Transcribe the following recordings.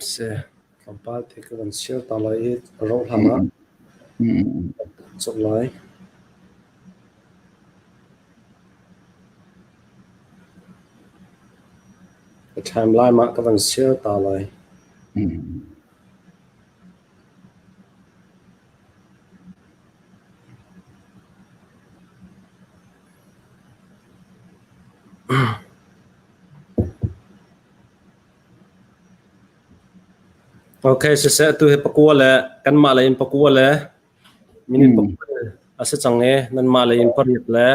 Si, tlawmpal te ka van share ta lai i rauh hlan ah cawk lai. Ka timeline ah ka van share ta lai. Okay, siseh tu hi pakua le kanmah lei in pakua le minute pakua a si cang i nanmah lei in pariat le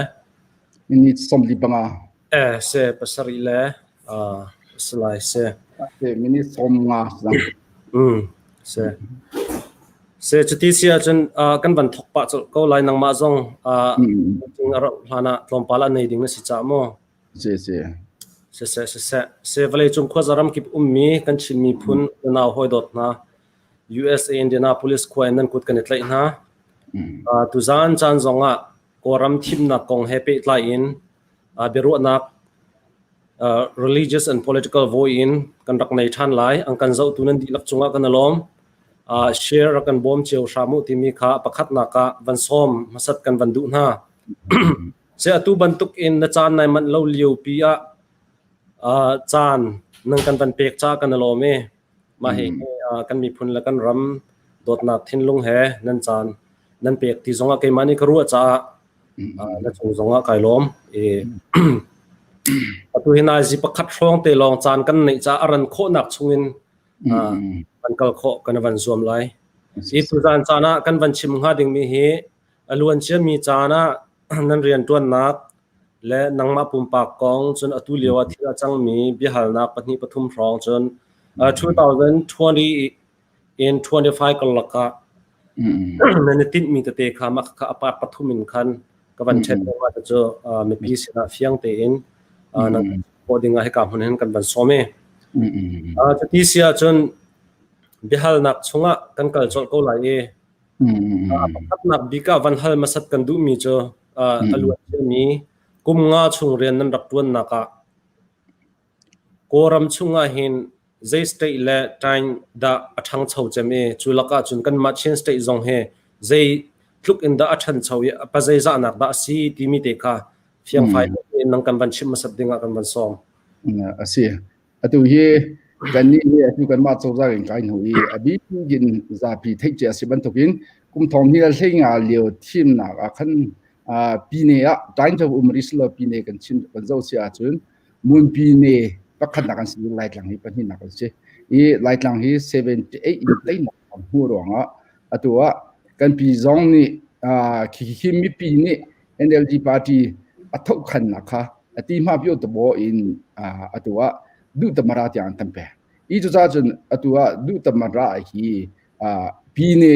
Minute 45. Eh, se pasarih le uh, si lai se. Okay, minute 15 cang. Mm, se. Se cuti si ahcun uh, kan van thok pah colh ko lai nangmah zong uh, mm. a rauh hlan ah tlawmpal a nei ding na si ca maw? Si si. Siseh siseh se vawleicung khuaza ramkip ummi kan Chin miphun unau hawidawt hna USA Indianapolis khua in nan kut kan i tlaih hna. Uh, tuzaan caan zongah Kawlram thimnak kong he pehtlai in uh, biaruahnak uh, religious and political voi in kan rak nei ṭhan lai. Ang kan zohtu nan dihlak cungah kan i lawm. Uh, share rak kan bawm cio hram u timi kha pakhatnak ah van sawm hmasat kan van duh hna. Se atu bantuk in na caan nai manh lo lio pi ah uh, caan nang kan van pek ca kan i lawm i mah hi uh, kan miphun le kan ram dawtnak thinlung he nan caan nan pek ti zongah keimah nih ka ruah caah uh, na cung zongah kai lawm i atu hi nai zi pakhat hrawng te lawng caan kan neih caah a ran khawhnak chungin uh, kan kal khawh kan van zuam lai. I tuzaan caan ah kan van chim hnga dingmi hi A luanciami caan ah nan rianṭuannak le nangmah pumpak kong cun atu lio ah thil a cangmi biahalnak pahnih pathum hrawng cun 2020 in 25 karlak ah nan i tinhmi tete kha mah kha a part pathum in khan ka van ṭhen ma cu mipi sinah fiang tein nan khawh ding ah hika hmun hin kan van sawm i. Cuti si ahcun biahalnak chungah kan kal colh ko lai i Pakhatnak bik ah van hal hmasat kan duhmi cu a luanciami kum nga chung rian nan rak ṭuannak ah Kawlram chungah hin zei state le ṭaing dah a ṭhangcho cem i cu lakah cun kanmah Chin state zong hi zei tluk in dah a ṭhancho i a pazeizahnak dah a si timi te kha fiangfai tein nang kan van chim hmasat dingah kan van sawm. A si. Atu hi kannih nih atu kanmah cozah in kai hnu i a bik in zapi theih cia a si bantukin kum thong hnih le hlei nga lio thimnak ah khan pine ah Times of um rih lo pine kan chim kan zoh si ahcun Munpine pakhatnak an si Laitlang hi pahnihnak an si i Laitlang hi 78 in teinak an hmuh ruangah atu ah kan pi zong nih khi mipi nih NLD party a thohkhannak kha a ti hma pio tabo in atu ah duh tamara tiang an kan pek. I cucaah cun atu ah duh tamara hi pine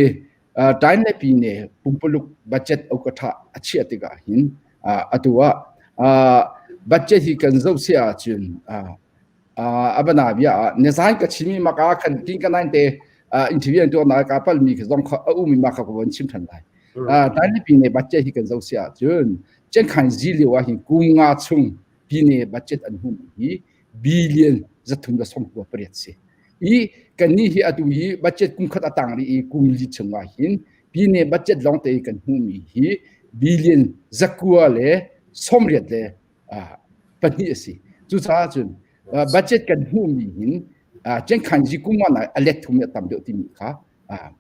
tain le pine pumpuluk budget okatha a chiah tikah hin atu ah budget hi kan zoh si ahcun abana bia ah nezai ka chimi maka kan king ka nine te interview an tuah na ka pal mi zong kha a umi ma kha ko von chim than lai tain le pine budget hi kan zoh si ahcun Chiangkhai zi lio ah hin kum nga chung pine budget an hmuh hi billion 398 si. I kannih hi atu hi budget kum khat atang ri i kum li chung ah hin pine budget lawng te kan hmuhmi hi billion zakua le sawmriat le pahnih a si. Cucaah cun budget kan hmuhmi hin Chiangkhai zi kum nga a let thum a tam deuh timi kha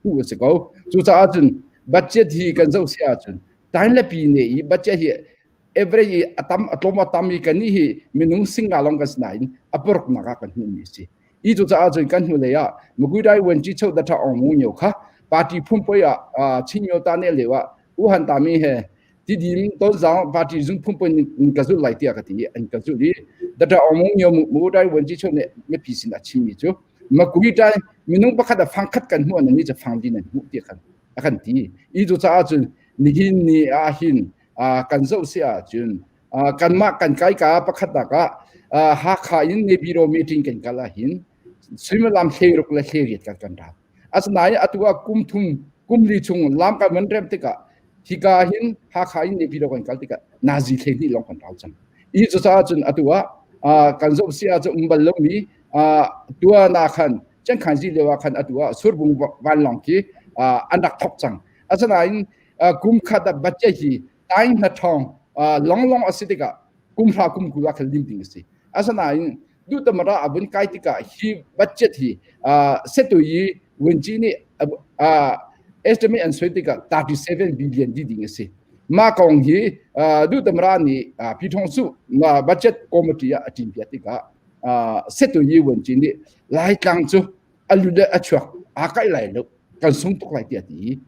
hmuh a si ko. Cucaah cun budget hi kan zoh si ahcun Tain le pi ne i budget hi average i a tam a tlawm a tam i kan hi minung singa long kan si nain a paruknak ah kan hmuhmi a si. I cucaah cun kan hnulei ah Magui Wen Ji Cheu Datha Ong Mu Nyo kha party phunpoi ah Chin Myo ta ne leo ah U Han Ta mi he tidim tonzang party zung phunpoi in ka zul lai tiah ka ti an ka zul i Datha Ong Mu Nyo Mu Dai Wen Ji Cheu ne mipi sin a chimmi cu Magui Dai minung pakhat a fang khat kan hmuh an ni cu fang din an hmuh ti khan a kan ti. I cucaah cun nihin ni ah hin kan zoh si ahcun kanmah kan kai ka pakhatnak ah Hakha in Nebiro meeting kan kal ah hin suimilam hleiruk le hleriat kan kan ra. Asinain atu ah kum thum kum li chung lam kan van rem tikah hika hin Hakha in Nebiro kan kal tikah nazi hlei lawng kan rau cang. I cucaah cun atu ah kan zoh si ahcun um bal lomi tuan ah khan Chiangkhanzi lio ah khan atu ah Surbung vanlawng khi an rak thok cang. Asinain kum khat ah budget hi taing hna ṭhawng longlong a si tikah kum hra kum kul ah khan lim ding a si. Asinain duhtamara a vun kai tikah hi budget hi setuyi Wenci nih estimate an soi tikah 37 billion di ding a si. Mah kong hi duhtamara nih Pithong Su budget committee ah a ṭin piak tikah setuyi Wenci nih Laitlang cu a lut le a chuak aa kaih lai lo kan sung tuk lai tiah ti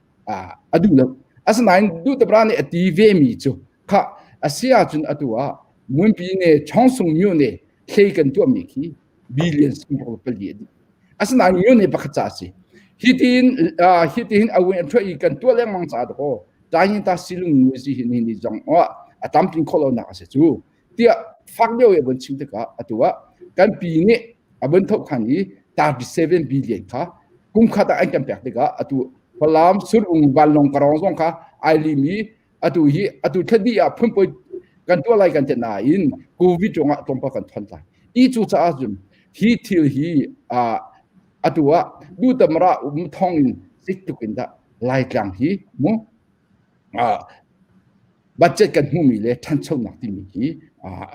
a duh lo. Asinain duhtamara nih a ti ve mi cu kha a si ahcun atu ah Munpi ne Chawngsung myo ne hlei kan tuahmi khi billion sing pali a dih. Asinain myo ne pakhat ca a si. Hi tiin hi tiin a win a i kan tuah lengmang ca dakaw tayin ta silung nu si hi ni zong ah a tamtlin khawh lonak a si cu tiah fak deuh i a chim tikah atu ah kan pi nih a vun thoh khan i 37 billion kha kum khat ah an kan pek tikah atu Falam Surung vanlawng karong zong kha ai lim i atu hi atu thla ah phunpoi kan tuah lai kan ti nain covid ruangah tlawmpal kan thon lai i cu caah cun hi thil hi atu ah dutamra um thong in zeitluk in dah laitlang hi mu budget kan hmuhmi le ṭhanchonak timi hi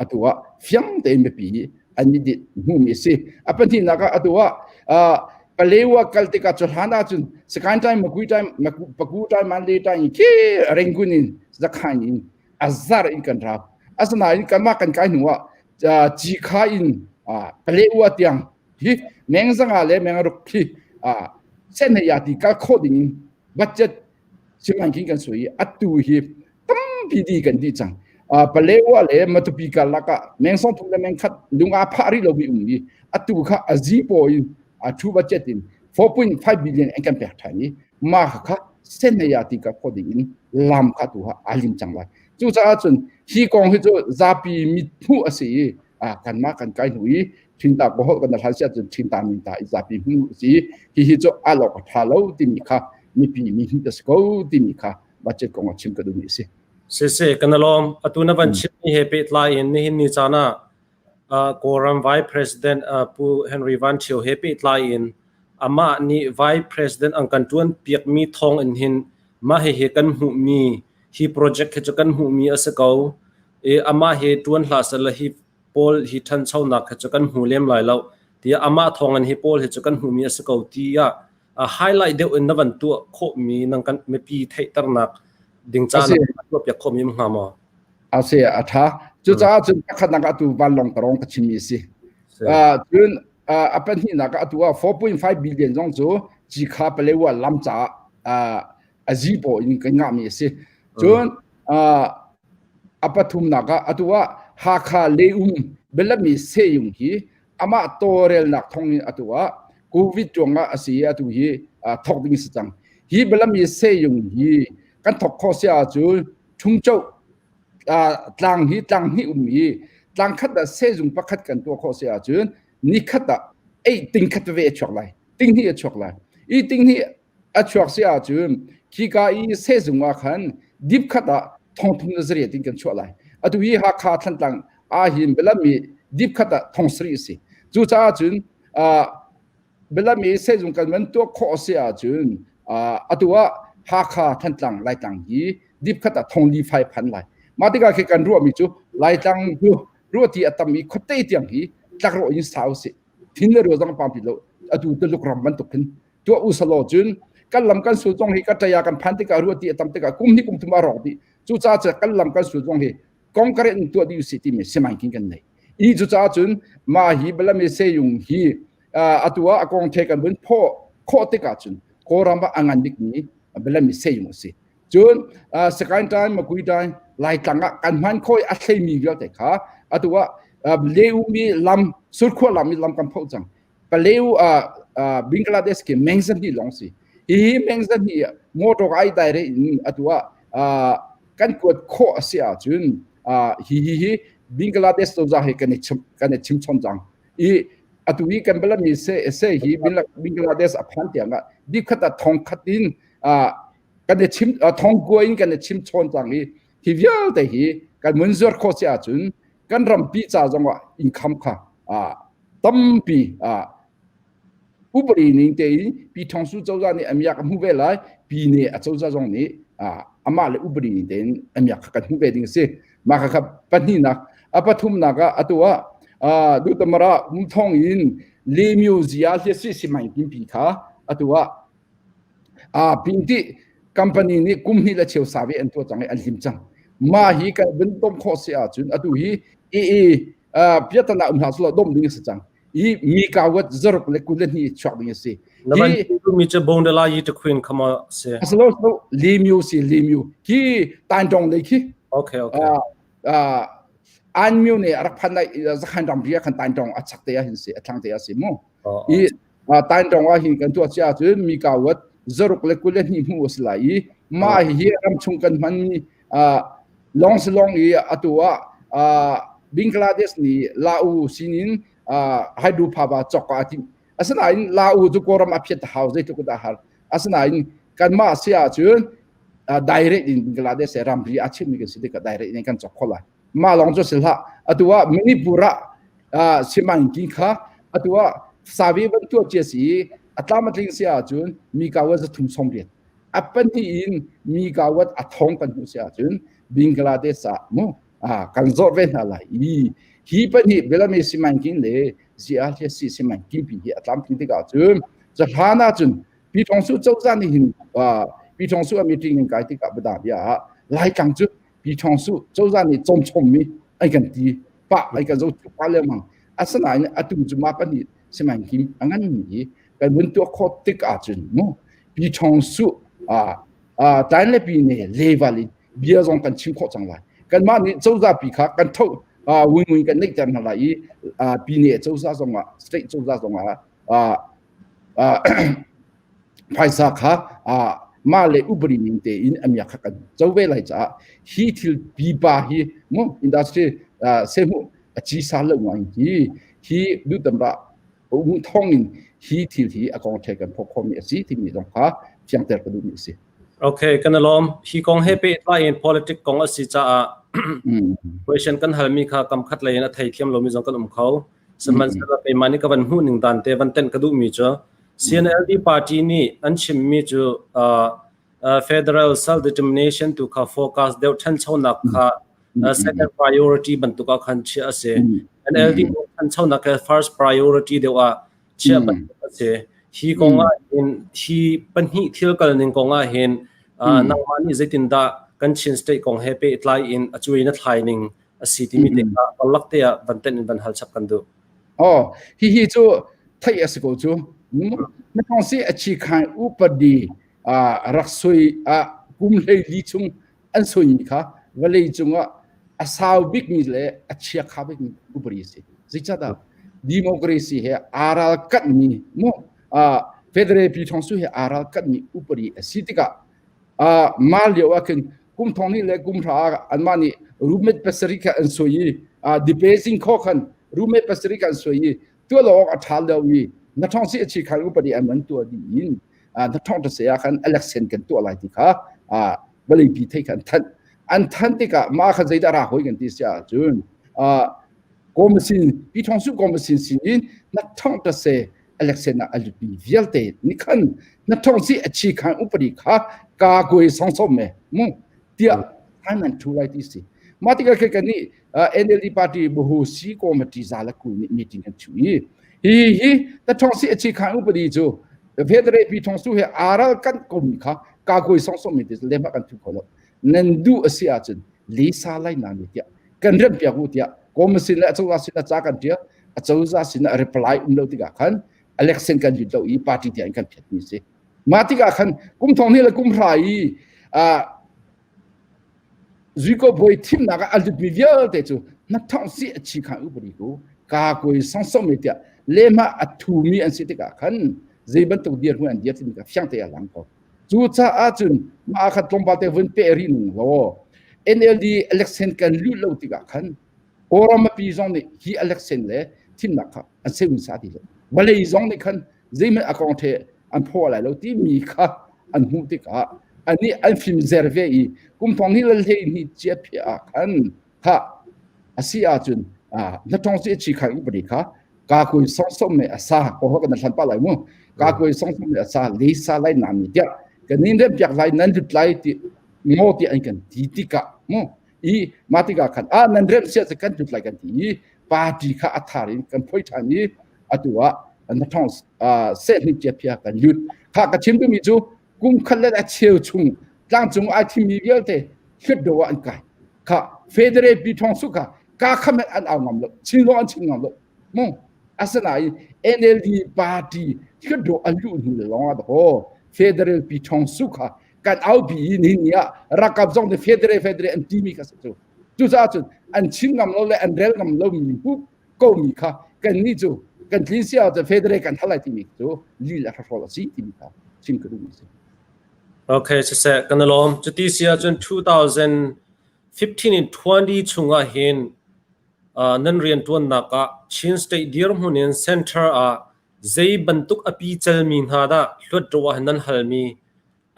atu ah fiang tein mipi hi an i hmuhmi a si. A pahnihnak ah atu ah Palewa kal tikah cu hlan ahcun Sakaing time, Makui time, Paku time, Mandalay time khi Rangoon in Zakhain in a zar in kan rau. Asinain kanmah kan kai hnu ah Cikha in Palewa tiang hi mengzanga le mengaruk khi senhaya ti kal khawh ding in budget simanking kan sui atu hi tampi di kan di cang. Palewa le Matupi karlak ah meng song thum le meng khat lung aa phah rih lomi um i atu kha a zipaw in a thu budget in 4.5 billion an kan pek ṭhan i mah kha senaya ti ka kho ding in lam kha tu ha aa lim cang lai. Cucaah cun hi kong hi cu zapi mithmuh a si i kanmah kan kai hnu i Thinta ko holh kan hlan sia cun Thinta min ta i zapi hmu a si hi hi cu a lok a ṭha lo timi kha mipi mi hmuh a si ko timi kha budget kong a chim ka duhmi a si. Siseh, kan lawm. Atu na van chimmi he pehtlai in nihin ni caan ah Kawlram Vice President Pu Henry Van Thio he pehtlai in amah nih Vice President an kan ṭuan piakmi thawng in hin mah hihi kan hmuhmi hi project hi cu kan hmuhmi a si ko. I amah hi ṭuan hlah sehla hi pawl hi ṭhanchonak hi cu kan hmu lem lai lo tiah amah thawng in hi pawl hi cu kan hmuhmi a si ko tiah highlight deuh in na van tuah khawhmi nang kan mipi theihternak ding caan ah tuah piak khawhmi um hnga maw? A si a tha. Cucaah cun pakhatnak atu vanlawng tarong ka chimmi a si. Cun a pahnihnak ah atu ah 4.5 billion zong cu Cikha Palewa lam caah a zipaw in kan ngahmi a si. Cun a pathumnak ah atu ah Hakha Leum Belami Seyung hi amah tawlrelnak thawng in atu ah COVID ruangah a si i atu hi thawk ding si cang. Hi Belami Seyung hi kan thawk khawh si ahcun Ṭhungcho tlang hi tlang hnih um i tlang khat ah sehzung pakhat kan tuah khawh si ahcun nikhat ah ei ting khat ve a chuak lai ting hnih a chuak lai i ting hnih a chuak si ahcun khika i sehzung ah khan dip khat ah thong thum na zariat in kan chuah lai atu hi Hakha Thantlang ah hin Belami dip khat ah thong sarih a si cucaah cun Belami sehzung kan van tuah khawh a si ahcun atu ah Hakha Thantlang Laitlang hi dip khat ah thong li fai phan lai mah tikah khi kan ruahmi cu Laitlang cu ruahti a tam i khuate tiang hi tlakrawh in sau si thin le rua zong pam ti lo atu Tuluk ram bantuk khin tuah usalaw cun kan lam kan sul zong hi ka ṭaya kan phan tikah ruah ti a tam tikah kum hnih kum thum a rawk dih cucaah cu kan lam kan sul zong hi kongkare in tuah dih usih timi simanking kan nei i cucaah cun mah hi balame seyung hi atu ah a kong the kan vun phaw khawh tikah cun Kawlram ah a ngan bikmi balame seyung a si cun Sakaing time Makui time Laitlang ah kan hman khoi a thleimi vialte kha atu ah leumi lam surkhua lam i lam kan phoh cang Paleu Bangladesh ke mengzan hi long si. Hi mengzan hi motor ai dai re in atu ah kan kuat khawh a si ahcun hi hi hi Bangladesh cozah he kan i chim kan i chim chom cang. I atu hi kan balami se se hi Bangladesh a phan tiang ah dikhat ah thong khat in kan i chim thong kua in kan i chim chawn cang i hi vialte hi kan mun zuar khawh si ahcun kan rampi ca zong ah income kha tampi. Upadi ning tein Pi Thawng Su cozah nih a miak a hmuh ve lai, Pi nih a cozah zong nih amah le upadi ning tein a miak kha kan hmuh ve ding a si. Mah kha kha pahnihnak. A pathumnak ah atu ah Duhtamara um thong in Lemyo zia hliasi simaing pimpi kha atu ah Pingti company nih kum hnih le cheu sa ve an tuah cang i an lim cang. Mah hi kan vun dom khawh si ahcun atu hi AA piatana um hlah selaw dom ding a si cang. I mi kawat zaruk le kul le hnih chuak ding a si. Na van mi cu bongdala yi te queen khama si. Asalo so limyu si limyu ki tan dong le khi. Okay okay. An myu ne rak phan lai zakhan ram ria khan tan dong a chak te a hin si a thlang te a si mu. I tan dong a hin kan tuah chia cun mi kawat zaruk le kul le hnih hmu a si lai i ma hi ram chung kan hman mi long silong i atu ah Bangladesh nih Lau sinin hydropower cawk a timh. Asinain Lau cu Kawlram a phiat hau zeitluk dah har. Asinain kanmah si ahcun direct in Bangladesh he ramri a chimmi kan si tikah direct in kan cawk kho lai. Mah lawng cu si hlah. Atu ah Manipur ah Simangki kha atu ah Savi van tuah cia si a tlam a tling si ahcun mi kawa zathum som riat. A pahnih in mi kawat a thong kan hmuh si ahcun Bangladesh ah mu kan zawt ve hna lai i hi pahnih Belami Simangking le Ziahliasi Simangking pi hi a tlamtling tikah cun zahlan ahcun Pi Thawng Su cozah nih hin Pi Thawng Su a meeting in kai tikah bada bia ah Laitlang cu Pi Thawng Su cozah nih cawmchommi ai kan ti pah ai kan zo pa lengmang asinain atu cu ma pahnih Simangking a nganmi hi kan vun tuah khawh tik ahcun mu Pi Thawng Su tain le pi ne level in bia zong kan chim khawh cang lai kanmah nih cozah pi kha kan tho win kan neihter hna lai i pi ne cozah zong ah state cozah zong ah phaisa kha mah le upadi ning tein amiak kha kan co ve lai caah hi thil pipa hi mu industry sehmu a chi sa lo ngai hi hi dutamra um thong in hi thil hi a kong the kan phok khomi a si timi zong kha fiangter ka duhmi a si. Okay, kan lawm. Hi kong he pehtlai in politic kong a si caah question kan halmi kha kam khat lei in a theithiam lomi zong kan um kho. Sihmanhsehlaw keimah nih ka van hmuh ning dan te van tenh ka duhmi cu CNLD party nih an chimmi cu federal self determination tu kha focus deuh ṭhanchonak kha second priority bantuk ah khan chiah a si. NLD ṭhanchonak kha first priority deuh ah chiah bantuk a si. Hi kong ah hin hi pahnih thil kal ning kong ah hin nangmah nih zeitindah kan Chin state kong he pehtlai in a cuai na thlai ning a si timi te kha karlak te ah van tenh in van hal chap kan duh. Oh, hihi cu theih a si ko cu. Na thong si a chi khan upadi rak sui kum hlei li chung an suimi kha vawlei cungah a sau bikmi le a chiakha bikmi upadi a si. Zeicahdah democracy he aa ralkanhmi mu federal Pyi he aa ralkanhmi upadi a si tikah mah lio ah khin kum thong hnih le kum hra ah anmah nih roommate pasarih kha an sui i depacing kho khan roommate pasarih kha an sui i tuah lo awk a ṭha lo i na thong si a chi khan upadi an man tuah dih in na thong ta se ah khan election kan tuah lai ti kha vawlei pi thei kha an thanh an thanh tikah mah kha zeidah ra hoi kan ti si ahcun commission pi thong su commission sin in na thong ta se election ah a lutmi vialte ni khan na thong si a chi khan upadi kha ka koi song som me mu tiah an an thu lai ti si mah tikah khe kan nih NLD party buhu si committee za la kul nih meeting kan chu i hi hi ta thong si a chi khan upadi cu federal pi thong su he aral kan kom kha ka koi song som mi ti le ma kan thu kho lo nan du a si ahcun lisa lai na ni tiah kan rem piak u tiah commission le acozah sin a ca kan tia acozah sin a reply um lo tikah khan election kan lut lo i party tiah in kan phiat mi si mah tikah khan kum thong hnih le kum hra i Zuiko bawi thimnak ah a lutmi vialte cu hnathawng si a chi khan upadi ku ka koi song song me tiah lehmah a thumi an si tikah khan zei bantuk dirhmun an dir timi kha fiang te a lang ko. Cucaah cun mah kha tlawmpal te vun peh rih ning law NLD election kan lut lo tikah khan Kawlram mipi zong nih hi election le thimnak kha an seun sa ti lo. Vawlei zong nih khan zeihmanh a kong the an phaw lai lo timi kha an hmuh tikah anih an fim zer ve i kum thong hi le hlei ni cia phiah ah khan kha a si ahcun na tong si a chi khan upadi kha. Ka kui song song me asa ko ho kan hlan pa lai mu. Ka kui song song me asa le sa lai na mi tiah kan nin rem piak lai nan lut lai ti ngo ti an kan ti tikah mu i ma tikah khan a nan rem sia kan lut lai kan ti i party kha a thar in kan phoi than i atu ah na thong se hni chia phia kan lut kha ka chim mi cu kum khat le a cheu chung tlangcung ai thimmi vialte hlut do ah an kai kha federal pi thong su kha ka kham an au ngam lo chin lo an chim ngam lo mu asinain NLD party hlut do an luh hnu le lawng ah ho federal pi thong su kha kan au bi ni ni ah rakap zong ne federal federal an ti mi kha cu cucaah cun an chim ngam lo le an rel ngam lo mi hu ko mi kha kan ni cu kan tlin si ah federal kan halai ti mi cu li le hrahrol a si ti mi kha chim ka duh mi si. Okay, siseh kan lawm. Cuti si ahcun 2015 in 20 chungah hin nan rianṭuannak ah Chin State dirhmun in center ah zei bantuk a picalmi hna dah hluatṭaw ah nan halmi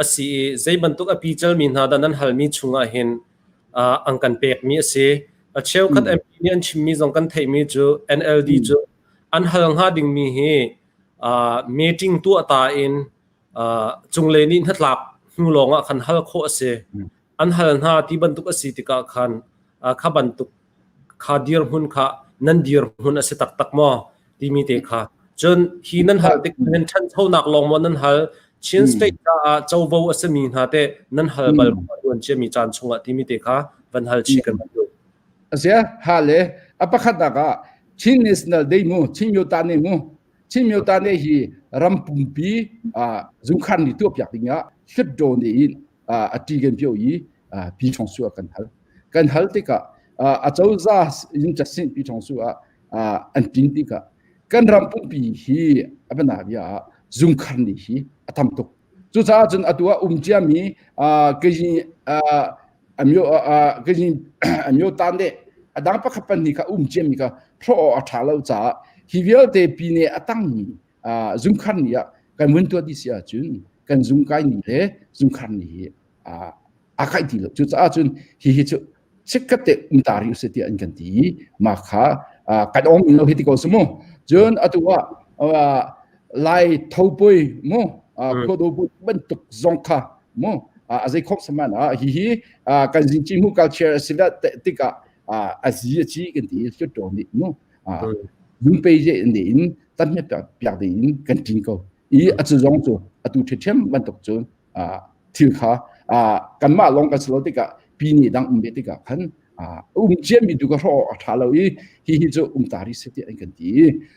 a si i zei bantuk a picalmi hna dah nan halmi chungah hin an kan pekmi a si. A cheukhat MP nih an chimmi zong kan theihmi cu NLD cu an hal hnga dingmi hi meeting tuah ta in cunglei nih hnatlak hnu lawng ah khan hal khawh a si. An hal hna ti bantuk a si tikah khan kha bantuk kha dirhmun kha nan dirhmun a si taktak maw timi te kha. Cun hi nan hal tik hin ṭhanchonak lawng maw nan hal Chin State caah covo a simi hna teh nan hal bal maw tuan ciami caan chungah timi te kha van hal chih kan duh. Asia ha le a pakhatnak ah Chin National Day mu Chin Myota ne mu Chin Myota ne hi ram pumpi zungkhan ni tuah piak dingah Hlipdaw ne in a ṭi kan pio i pi ṭhong su ah kan hal. Kan hal tikah a cozah in casin pi ṭhong su ah an tin tikah kan ram pumpi hi a bana bia ah zungkhar ni hi a tam tuk. Cucaah cun atu ah um ciami kayi amyo kayi amyo tan de a dang pakhat pan ni kha um ciami kha hrawh a ṭha lo caah hi vialte pi ne a tangmi zungkhar ni ah kan vun tuah dih si ahcun kan zungkai ni le zungkhar ni hi a kai ti lo. Cucaah cun hi hi cu chikkhat te um ta rih usih tiah an kan ti i mah kha kan ong in lo hi ti ko si mu. Cun atu ah lai thopui mu khuado pui bantuk zong kha mu a zei khop saman ah hi hi kan zingci mu culture a si tikah a zi a ci kan ti hlut nih mu lungpe je in in tan piak ding in kan tin ko i a cu zong cu atu ṭhiṭhiam bantuk cu thil kha kanmah lawng kan si lo tikah pi nih dang um ve tikah khan um ciami tu ka hrawh a ṭha lo i hi hi cu um ta rih si tiah an kan ti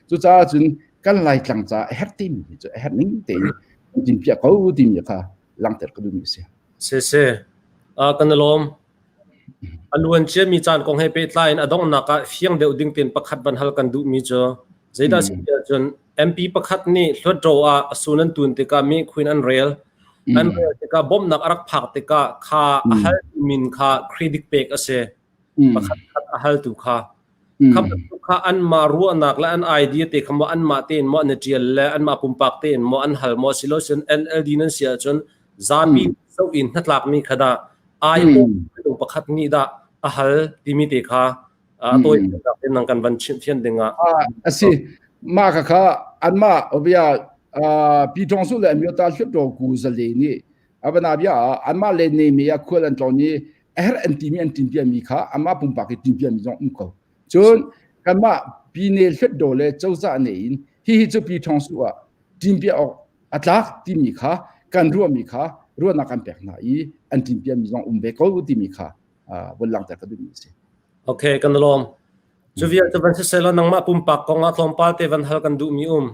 cucaah cun kan laitlang ca a herh timi hi cu a herh ning tein tin piah ko timi kha langhter ka duhmi a si. Si si. Kan i lawm. A luan ciami caan kong he pehtlai in a donghnak ah fiang deuh ding tein pakhat van hal kan duhmi cu zeidah si tiah cun MP pakhat nih Hluttaw ah a sun an tun tikah mi khuin an rel. An rel tikah bawmhnak a rak phak tikah kha a hal min kha credit pek a si. Pakhat khat a haltu kha. Kha bantuk kha anmah ruahnak le an idea te kha maw anmah tein maw an i ṭial le anmah pumpak tein maw an hal maw si lo cun NLD nan si ahcun zapi zoh in hnatlakmi kha dah ai minung pakhat nih dah a hal timi te kha a tawinak in nang kan van chimh fian dingah a si mah kha kha anmah obia pi tong su le amyota hlut ku zale nih abana bia anmah le ne me a khual an tlon i a herh an timi an tin piami kha amah pumpak i tin piami zong um ko cun kanmah pine hlut le cozah ne in hi hi cu pi thong su ah tin pia awk a tlak timi kha kan ruahmi kha ruahnak kan pek hna i an tin piami zong um ve ko timi kha vun langhter ka duhmi a si. Okay, kan lawm. Cu vialte van siselaw nangmah pumpak kong ah tlawmpal te van hal kan duhmi um.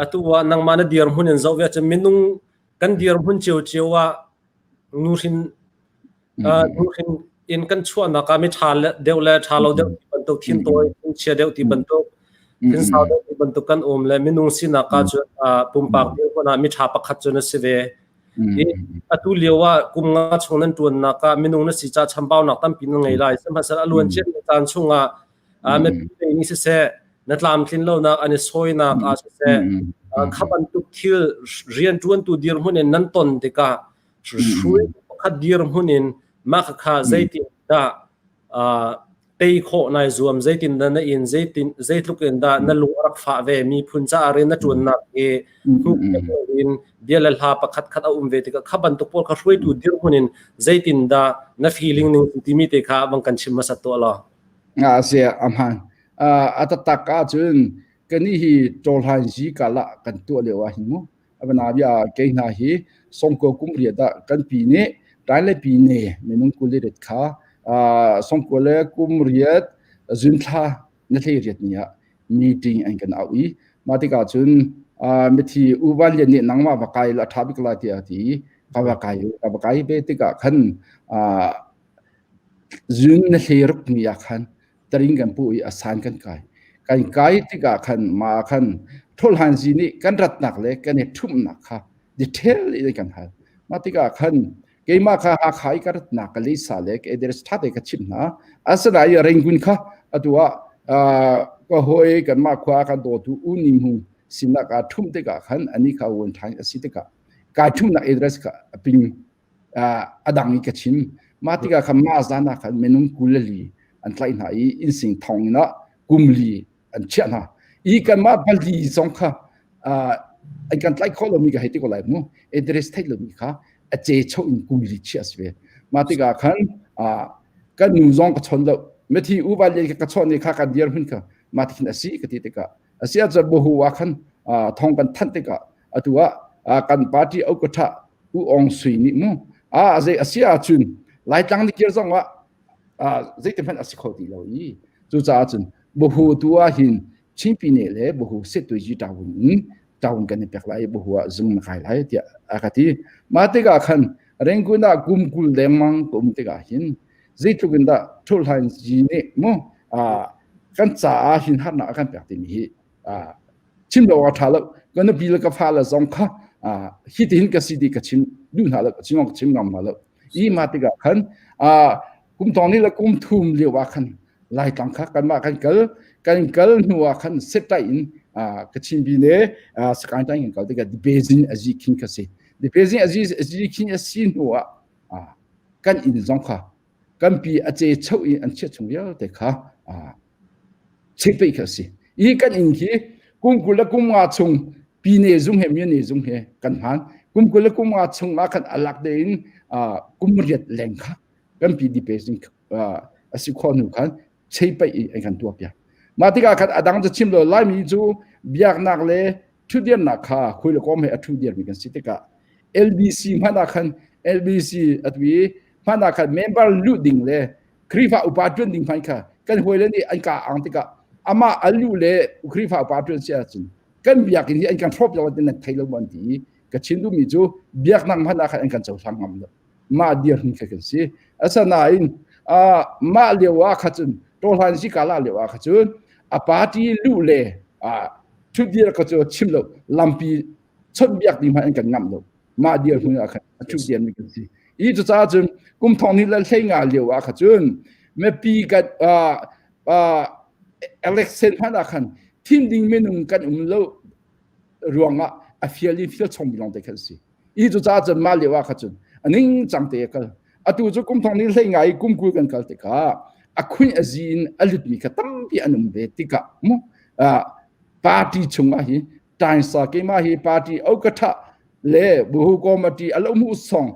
Atu ah nangmah na dirhmun in zoh ve cun minung kan dirhmun ciocio ah nuhrin nuhrin in kan chuahnak ah mi ṭha deuh le ṭha lo deuh ti bantuk thin tawi thin chia deuh ti bantuk thin sau deuh ti bantuk kan um le minung sinak ah cun pumpak dirhmun ah mi ṭha pakhat cun a si ve. I atu lio ah kum nga chung nan ṭuannak ah minung na si ca chambaunak tampi na ngei lai. Sihmanhsehlaw a luan cia caan chungah mipi lei nih siseh na tlamtlin lonak an i sawinak ah siseh kha bantuk thil rianṭuantu dirhmun in nan ton tikah hruaitu pakhat dirhmun in mah khakha zeitin dah. Tei khawh nai zuam zeitin dah na in zeitin zeitluk in dah na lung a rak fah ve miphun caah rian na ṭuannak hi hnuk in bia le hla pakhat khat a um ve tikah kha bantuk pawl kha hruaitu dirhmun in zeitin dah na feeling ning timi te kha bang kan chim hmasat tuah law. Nga se a hman a tatak ahcun kani hi ṭawlhan zi kala kan tuah lio ah hin mu Abana bia kei hna hi songko kum riat ah kan pi nih ṭai le pi ne minung kul le riat kha songko le kum riat zunthla na hlei riat ni ah meeting an kan auh i mah tikah cun mithi U Van Lian nih nangmah va kai la ṭha bik lai tiah ti ka va kai ka va kai ve tikah khan zun na hlei ruk ni ah khan taring kan pu i a san kan kai. Kan kai tikah khan mah khan ṭhawlhan zi nih kan ratnak le kan i ṭhumhnak kha detail in kan hal. Mah tikah khan keimah kha Hakha i ka ratnak ka leisa le ka address ṭha te ka chimh hna. Asinain Rangoon kha atu ah ka hawi kanmah khua kan dawtu U Ning Hung sinah kaa ṭhumh tikah khan ani kha wan ṭhan a si tikah kai ṭhumhnak address kha a ping a dang i ka chim. Mah tikah khan mah zan ah khan minung 24 an tlaih hna i innsing thonginn ah kum li an chiah hna. I kanmah pali zong kha an kan tlaih khawh lomi ka hei ti ko lai mu. Address theih lomi kha a ce cho in kum li chiah a si ve. Mah tikah khan kan nu zong ka chawn lo. Mithi u va lian ka chawn i kha kan dir hun kha mah tikhin a si ka ti tikah a si ahcun buhu ah khan thong kan thanh tikah atu ah kan party okatha U Aung Sui nih mu a zei a si ahcun Laitlang ni kir zong ah zeiti hmanh a si kho ti lo i cucaah cun buhu tu ah hin Chinpi ne le buhu settuiji tawun in tawun kan i pek lai buhu ah zung na kai lai tiah a ka ti mah tikah khan Rangoon ah kum 20 lengmang ka um tikah hin zeitluk in dah Thulhain Ji nih mu kan caah hin harnak a kan pek timi hi chim lo a ṭha lo ka nupi le ka fale zong kha hi tihin ka si ti ka chim duh hna lo chim ka chim ngam hna lo i ma tikah khan kum thong ni le kum thum lio ah khan Laitlang kha kanmah kan kal kan kal hnu ah khan setai in Kachin bi ne Sakaing tang kan kal tikah Beijing azi khin ka si Beijing azi azi khin a si hnu ah kan inn zong kha kan pi a ce cho i an chiah chung vialte kha chepeih kha a si. I kan inn khi kum 20 le kum nga chung pine zung he myone zung he kan hman. Kum 20 le kum nga chung ah khan alak tein kum riat leng kha kan pi di pe zing a si khawh hnu khan cheipaih i an kan tuah piak. Mah tikah khan a dang cu chim lo Laimi cu biaknak le ṭhutdirnak kha khui le kom he a ṭhudirmi kan si tikah LBC hmanh ah khan LBC atu i hmanh ah khan member luh ding le Khrihfa upa ṭuan ding hmanh kha kan hawile nih an ka ang tikah amah a luh le Khrihfa upa ṭuan si ahcun kan biakinn hi an kan hrawp lo ti nan thei lo an ti i ka chim duhmi cu biaknak hmanh ah khan an kan cohlang ngam lo mah dirhmun kha kan si asanain mah lio ah kha cun tawhlan si kala lio ah kha cun a party luh le ṭhutdir kha cu chim lo lampi chawnhbiak ding hmanh an kan ngamh lo mah dirhmun ah khan a ṭhutdir mi kan si i cucaah cun kum thong hnih le 15 lio ah kha cun mipi kan election hmanh ah khan thim ding minung kan um lo ruangah a fial in fial chom lawng te khan si i cucaah cun mah lio ah kha cun a ning cang te a kal atu cu kum thong hnih 15 i kum 20 kan kal tikah a khuin a zi in a lutmi kha tampi an um ve tikah mu party chungah hi Tainsa keimah hi party okatha le buhu committee a lo mu song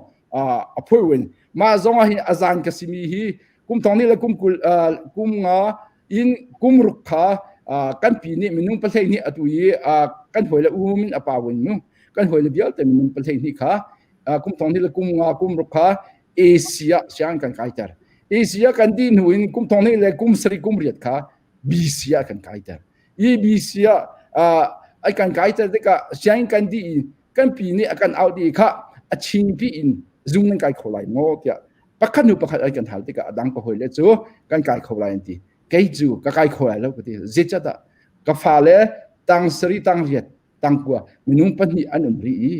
a phoi win ma zong ah hin azan ka simi hi kum thong ni le kum kul kum nga in kum ruk kha kan pi nih minung pahlei nih atu i kan hoi le um in a pa win mu kan hoi le vialte minung pahlei nih kha kum thong ni le kum nga kum ruk kha Asia siang kan kaiter Asia kan di hnu in kum thong ni le kum sari kum riat kha BC ah kan kaiter i BC ah ai kan kaiter tikah sianginn kan dih i kan pi nih a kan auh dih kha a chingpi in zung nan kai kho lai maw tiah pakhat hnu pakhat ai kan hal tikah a dang ka hawi le cu kan kai kho lai an ti kei cu ka kai kho lai lo ka ti zeicahdah ka fale tang sari tang riat tangkua minung pahnih an um rih i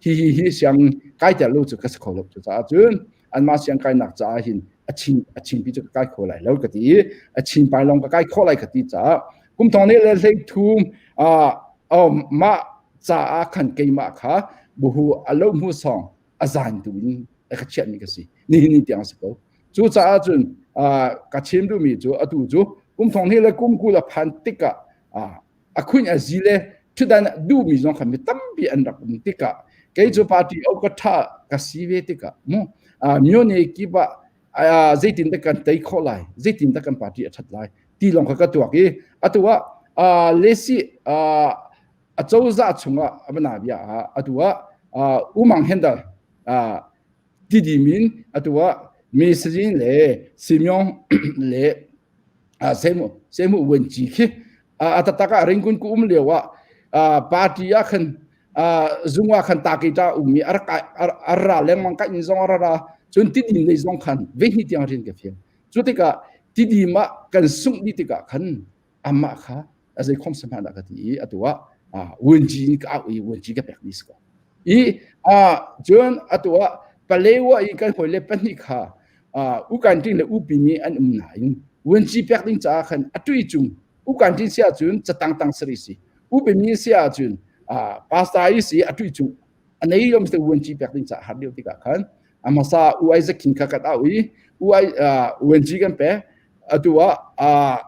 hi hi hi siang kaiter lo cu ka si kho lo cucaah cun anmah siang kainak caah hin a chin a chinpi cu ka kai kho lai lo ka ti i a chin pai lawng ka kai kho lai ka ti caah kum thong nih le hlei thum a mah caah khan keimah kha buhu a lo hmu song a zan tu in a ka chiahmi ka si nihin ni tiang a si ko cucaah cun. Ka chim duhmi cu atu cu kum thong hnih le kum 20 a phan tikah a khuin a zi le ṭhutdan duhmi zong kha mi tampi an rak um tikah kei cu party au ka ṭha ka si ve tikah mu myone kip ah zeitin dah kan tei khawh lai, zeitin dah kan party a ṭhat lai ti lawng kha ka tuak i atu ah lesi a cozah chungah a bia ah atu ah umang hendal tidi min atu ah Mesazin le Simeon le Semu Semu Wenci khi a tatak ah Ringkun ku um lio ah party ah khan zung ah khan takita ummi a ra lengmang ka in zong a ra cun tidim lei zong khan vehni tiang rian ka fial. Cu tikah tidim ah kan sungh dih tikah khan amah kha a zei khom sa hmanh ka ti i atu ah Wenci in ka au i Wenci ka pek ni si ko i cun atu ah Palewa i kan hawi le pahnih kha u kan ting le u pi ni an um nain Wenci pek ding caah khan a tui cung u kan ting si ahcun catang tang sari si u pi mi si ahcun pastor i si a tui cung a nei lom se Wenci pek ding caah har lio tikah khan a hmasa u Isaac King kha kan au i u Wenci kan pek atu ah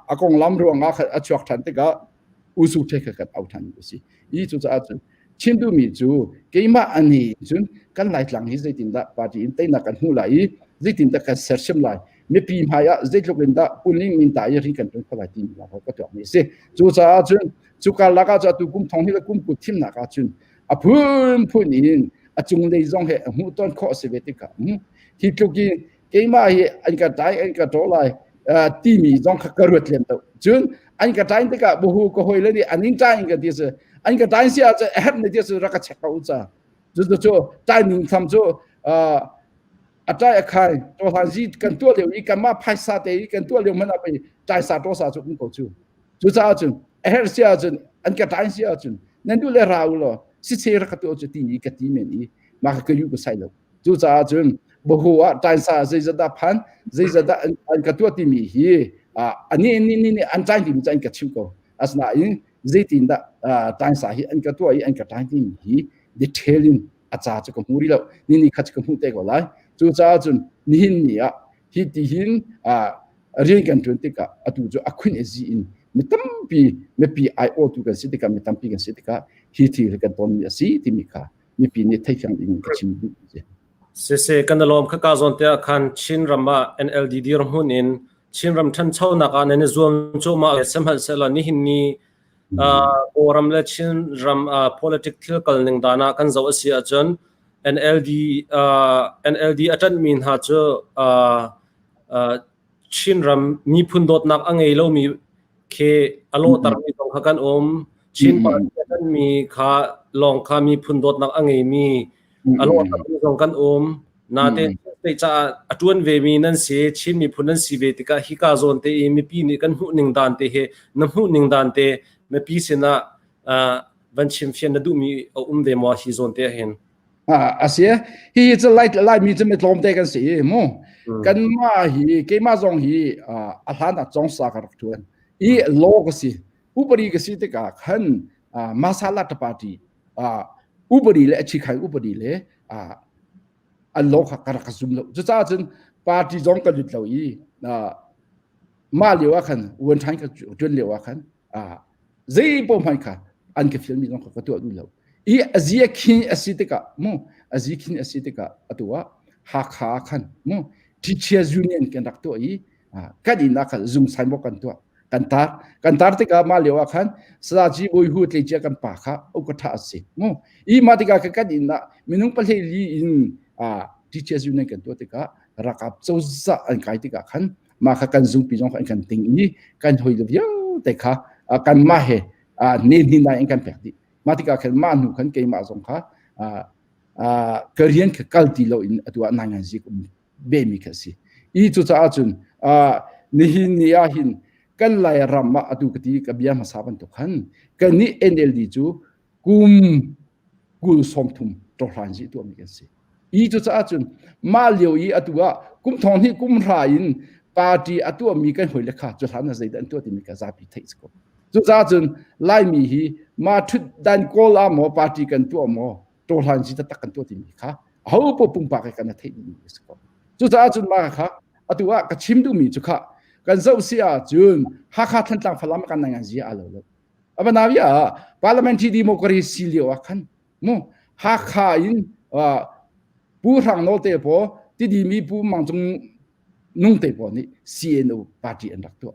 a konglam ruangah a chuak ṭhan tikah usu the kha kan au ṭhan a si. I cucaah cun chim duhmi cu keimah ani cun kan Laitlang hi zeitindah party in teinak kan hmuh lai i zeitindah kan sersiam lai, mipi hmai ah zeitluk in dah punling min ta i ri kan ṭuan kho lai timi lak ka tuakmi a si. Cucaah cun cu karlak ah cu atu kum thong hi le kum kut thimnak ah cun a phunphun in a cunglei zong he a hmuh ton khawh a si ve tikah hi tluk in keimah hi an ka ṭai an ka ṭaw lai timi zong kha ka ruat lem lo. Cun an ka ṭain tikah buhu ka hawi le nih an in ṭain ka ti si, an ka ṭain si ahcun a herh ne ti si rak ka check ko u ca. Cu cu ṭai ning tham cu a ṭai a khai ṭawhlan zi kan tuah lio i kanmah phaisa te i kan tuah lio hmanh ah pei ṭai sa ṭaw sa cu um ko cu. Cucaah cun a herh si ahcun an ka ṭain si ahcun nan duh le ra u law si che rak ka tuah cu ti ni ka ti men i mah ka ka yu ka sai lo. Cucaah cun Bahu ah ṭainsa zeizat dah phan, zeizat dah an ka tuah timi hi ani ni ni nih an ṭain timi cu an ka chimh ko. Asinain zeitindah ṭainsa hi an ka tuah i an ka ṭain timi hi detail in a ca cu ka hmu rih lo. Ni ni khat cu ka hmuh te ko lai. Cucaah cun nihin ni ah hi ti hin rian kan ṭuan tikah atu cu a khun ezi in mi tampi mipi aiawhtu kan si tikah, mi tampi kan si tikah hi thil hi kan tonmi a si timi kha mipi nih theifiang ding ka chim duh. Siseh, kan i lawm. Khaka zawn te ah khan Chin ram ah NLD dirhmun in Chin ram ṭhanchonak ah nan i zuam cuahmah le sihmanhsehlaw nihin ni Kawlram le Chin ram politic thil kal ning dan ah kan zoh a si ahcun NLD NLD a ṭanhmi hna cu Chin ram miphun dawtnak a ngei lomi khi a lawhtermi zong kha kan um. Chin party a ṭanhmi kha lawng kha miphun dawtnak a ngeimi a lawhtermi zong kan um. Natein state caah a ṭuan vemi nan si, Chin miphun nan si ve tikah hika zawn te i mipi nih kan hmuh ning dan te hi na hmuh ning dan te mipi sinah van chimfian na duhmi a um ve maw hi zawn te ah hin? A si. Hi cu lai Laimi cu mi tlawmte kan si i mu. Kanmah hi keimah zong hi a hlan ah congsa ka rak ṭuan i law ka si, upadi ka si tikah khan Masala party upadi le a chikhai upadi le an law kha ka rak zum lo. Cucaah cun party zong ka lut lo i mah lio ah khan uan ṭhan ka ṭuan lio ah khan zei paoh hmanh kha an ka fialmi zong kha ka tuah duh lo i a zia khin a si tikah mu a zi khin a si tikah atu ah Hakha khan mu Teachers Union kan rak tuah i kan inn ah khan zung signboard kan tuah, kan tar. Kan tar tikah mah lio ah khan Sazaci Bawi Hu tleicia kan pa kha uka tha a si mu. I mah tikah kan inn ah minung pahlei li in Teachers Union kan tuah tikah rakap cozah an kai tikah khan mah kha kan zungpi zong kha an kan ting i kan hoi le vialte kha kanmah he ne hni nai an kan pek dih. Mah tikah khan mah hnu khan keimah zong kha ka rian kha kal ti lo in atu ah nai ngai zik um ve mi kha si i. Cucaah cun nihin ni ah hin kan Lai ram ah atu ka ti ka bia hmasa bantuk khan kan nih NLD cu kum 20 30 ṭohlan zi tuahmi kan si i. Cucaah cun mah lio i atu ah kum thong hnih kum hra in party a tuahmi kan hoi le kha cu hlan ah zeidah an tuah timi kha zapi theih si ko. Cucaah cun Laimi hi mah ṭhut dan kawl ah maw party kan tuah maw ṭohlan zi taktak kan tuah timi kha aho paoh pumpak he kan theih dihmi a si ko. Cucaah cun mah kha. Atu ah ka chim duhmi cu kha kan zoh si ahcun Hakha Thantlang Falam kan nai ngan zia a lo lo. Abanawi ah parliamentary democracy lio ah khan mu Hakha in Pu Hrang Nawl te paw Tidimi Pu Mang Cung Nung te paw nih CNO party an rak tuah.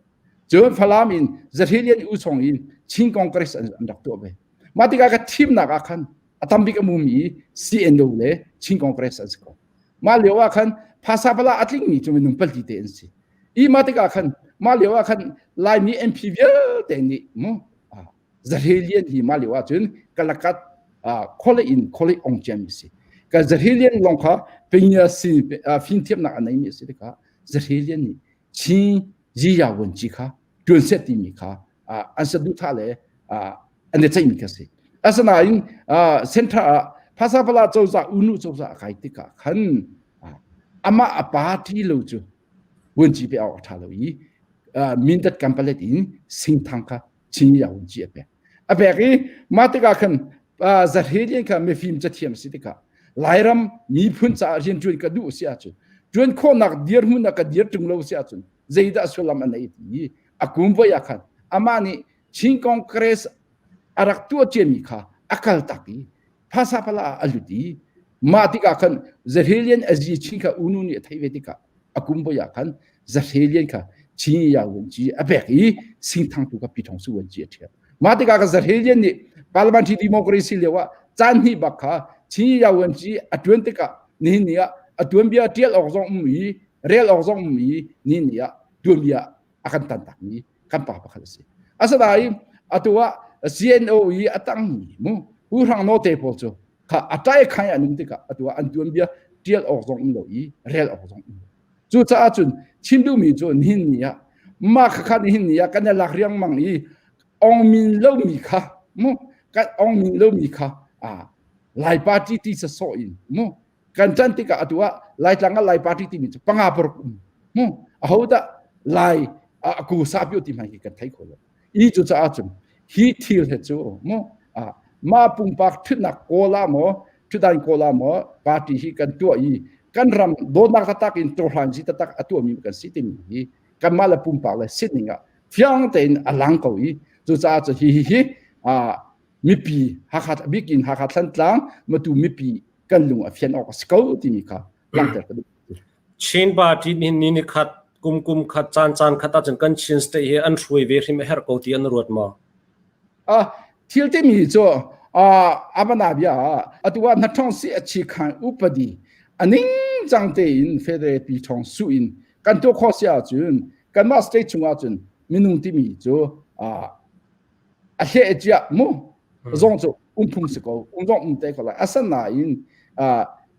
Cun Falam in Zahrelian U Song in Chin Congress an rak tuah ve. Mah tikah ka thimnak ah khan a tambik a mumi CNO le Chin Congress an si ko. Mah lio ah khan phasa pala a tlingmi cu minung palti te an si. I mah tikah khan mah lio ah khan Laimi MP vialte nih mu Zahrelian hi mah lio ah cun kalakat khole in khole ong ciami si. Ka Zahrelian lawng kha penya si fimthiamnak a neimi a si tikah Zahrelian nih Chin Ziya Wunci kha ṭuan seh timi kha an saduhthah le an i ceihmi kha si. Asinain center ah Phasapala cozah Unu cozah a kai tikah khan amah a party lo cu vuanci pe awk a ṭha lo i Mindat Kampalet in Singthang kha Chin ya vuanci a pek. A pek i mah tikah khan Zahrelian kha mifim cathiam si tikah Lairam miphun caah rianṭuan ka duh si ahcun ṭuan khawhnak dirhmun ah ka dir ṭung lo si ahcun zeidah sullam a nei ti a kum voi ah khan amah nih Chin Congress a rak tuah ciami kha a kal tak i phasapala ah a lut i mah tikah khan Zahrelian Azi Chin kha unu nih a theih ve tikah a kum voi ah khan Zahrelian kha Chin Ya Wunci a pek i Singthang tu kha Pi Thong Su Wunci a ṭhial. Mah tikah ka Zahrelian nih parliamentary democracy lio ah caan hnih bak kha Chin Ya Wunci a ṭuan tikah nihin ni ah a tuanbia ṭial awk zong um i rel awk zong um i nihin ni ah tuanbia a kan tantakmi kan pa pakhat a si. Asinain atu ah CNO i a tangmi mu Pu Hrang Naw te pawl cu kha a ṭai khai an um tikah atu ah an tuanbia ṭial awk zong um lo i rel awk zong um lo. Cucaah cun chim duhmi cu nihin ni ah mah khakha nihin ni ah kan i lak riangmang i ong min lomi kha mu kan ong min lomi kha a Lai party ti sasawh in mu kan ṭan tikah atu ah Laitlang ah Lai party timi cu panga paruk um mu aho dah Lai a ku sa pio ti hmanh hi kan thei kho lo i cucaah cun hi thil he cu mu mah pumpak ṭhutnak kawl ah maw ṭhutdan kawl ah maw party hi kan tuah i kan ram dawtnak taktak in cohlan si taktak a tuahmi kan si timi hi kanmah le pumpak le sining ah fiang tein a lang ko i cucaah cu hi hi hi mipi Hakha bik in Hakha Thantlang matu mipi kan lung a fian awk a si ko timi kha langhter ka duh. Chin party nih ni ni khat kum kum khat caan caan khat ahcun kan Chin state hi an hruai ve hrim a herh ko ti an ruat maw? Ah thil timi cu amana bia atu ah na thong si a chi khan upadi aning cang tein federal pi thong su in kan to kho si ahcun kanmah state chungah cun minung timi cu a hle cia mu zong cu um phung si ko um zong um te ko lai asanain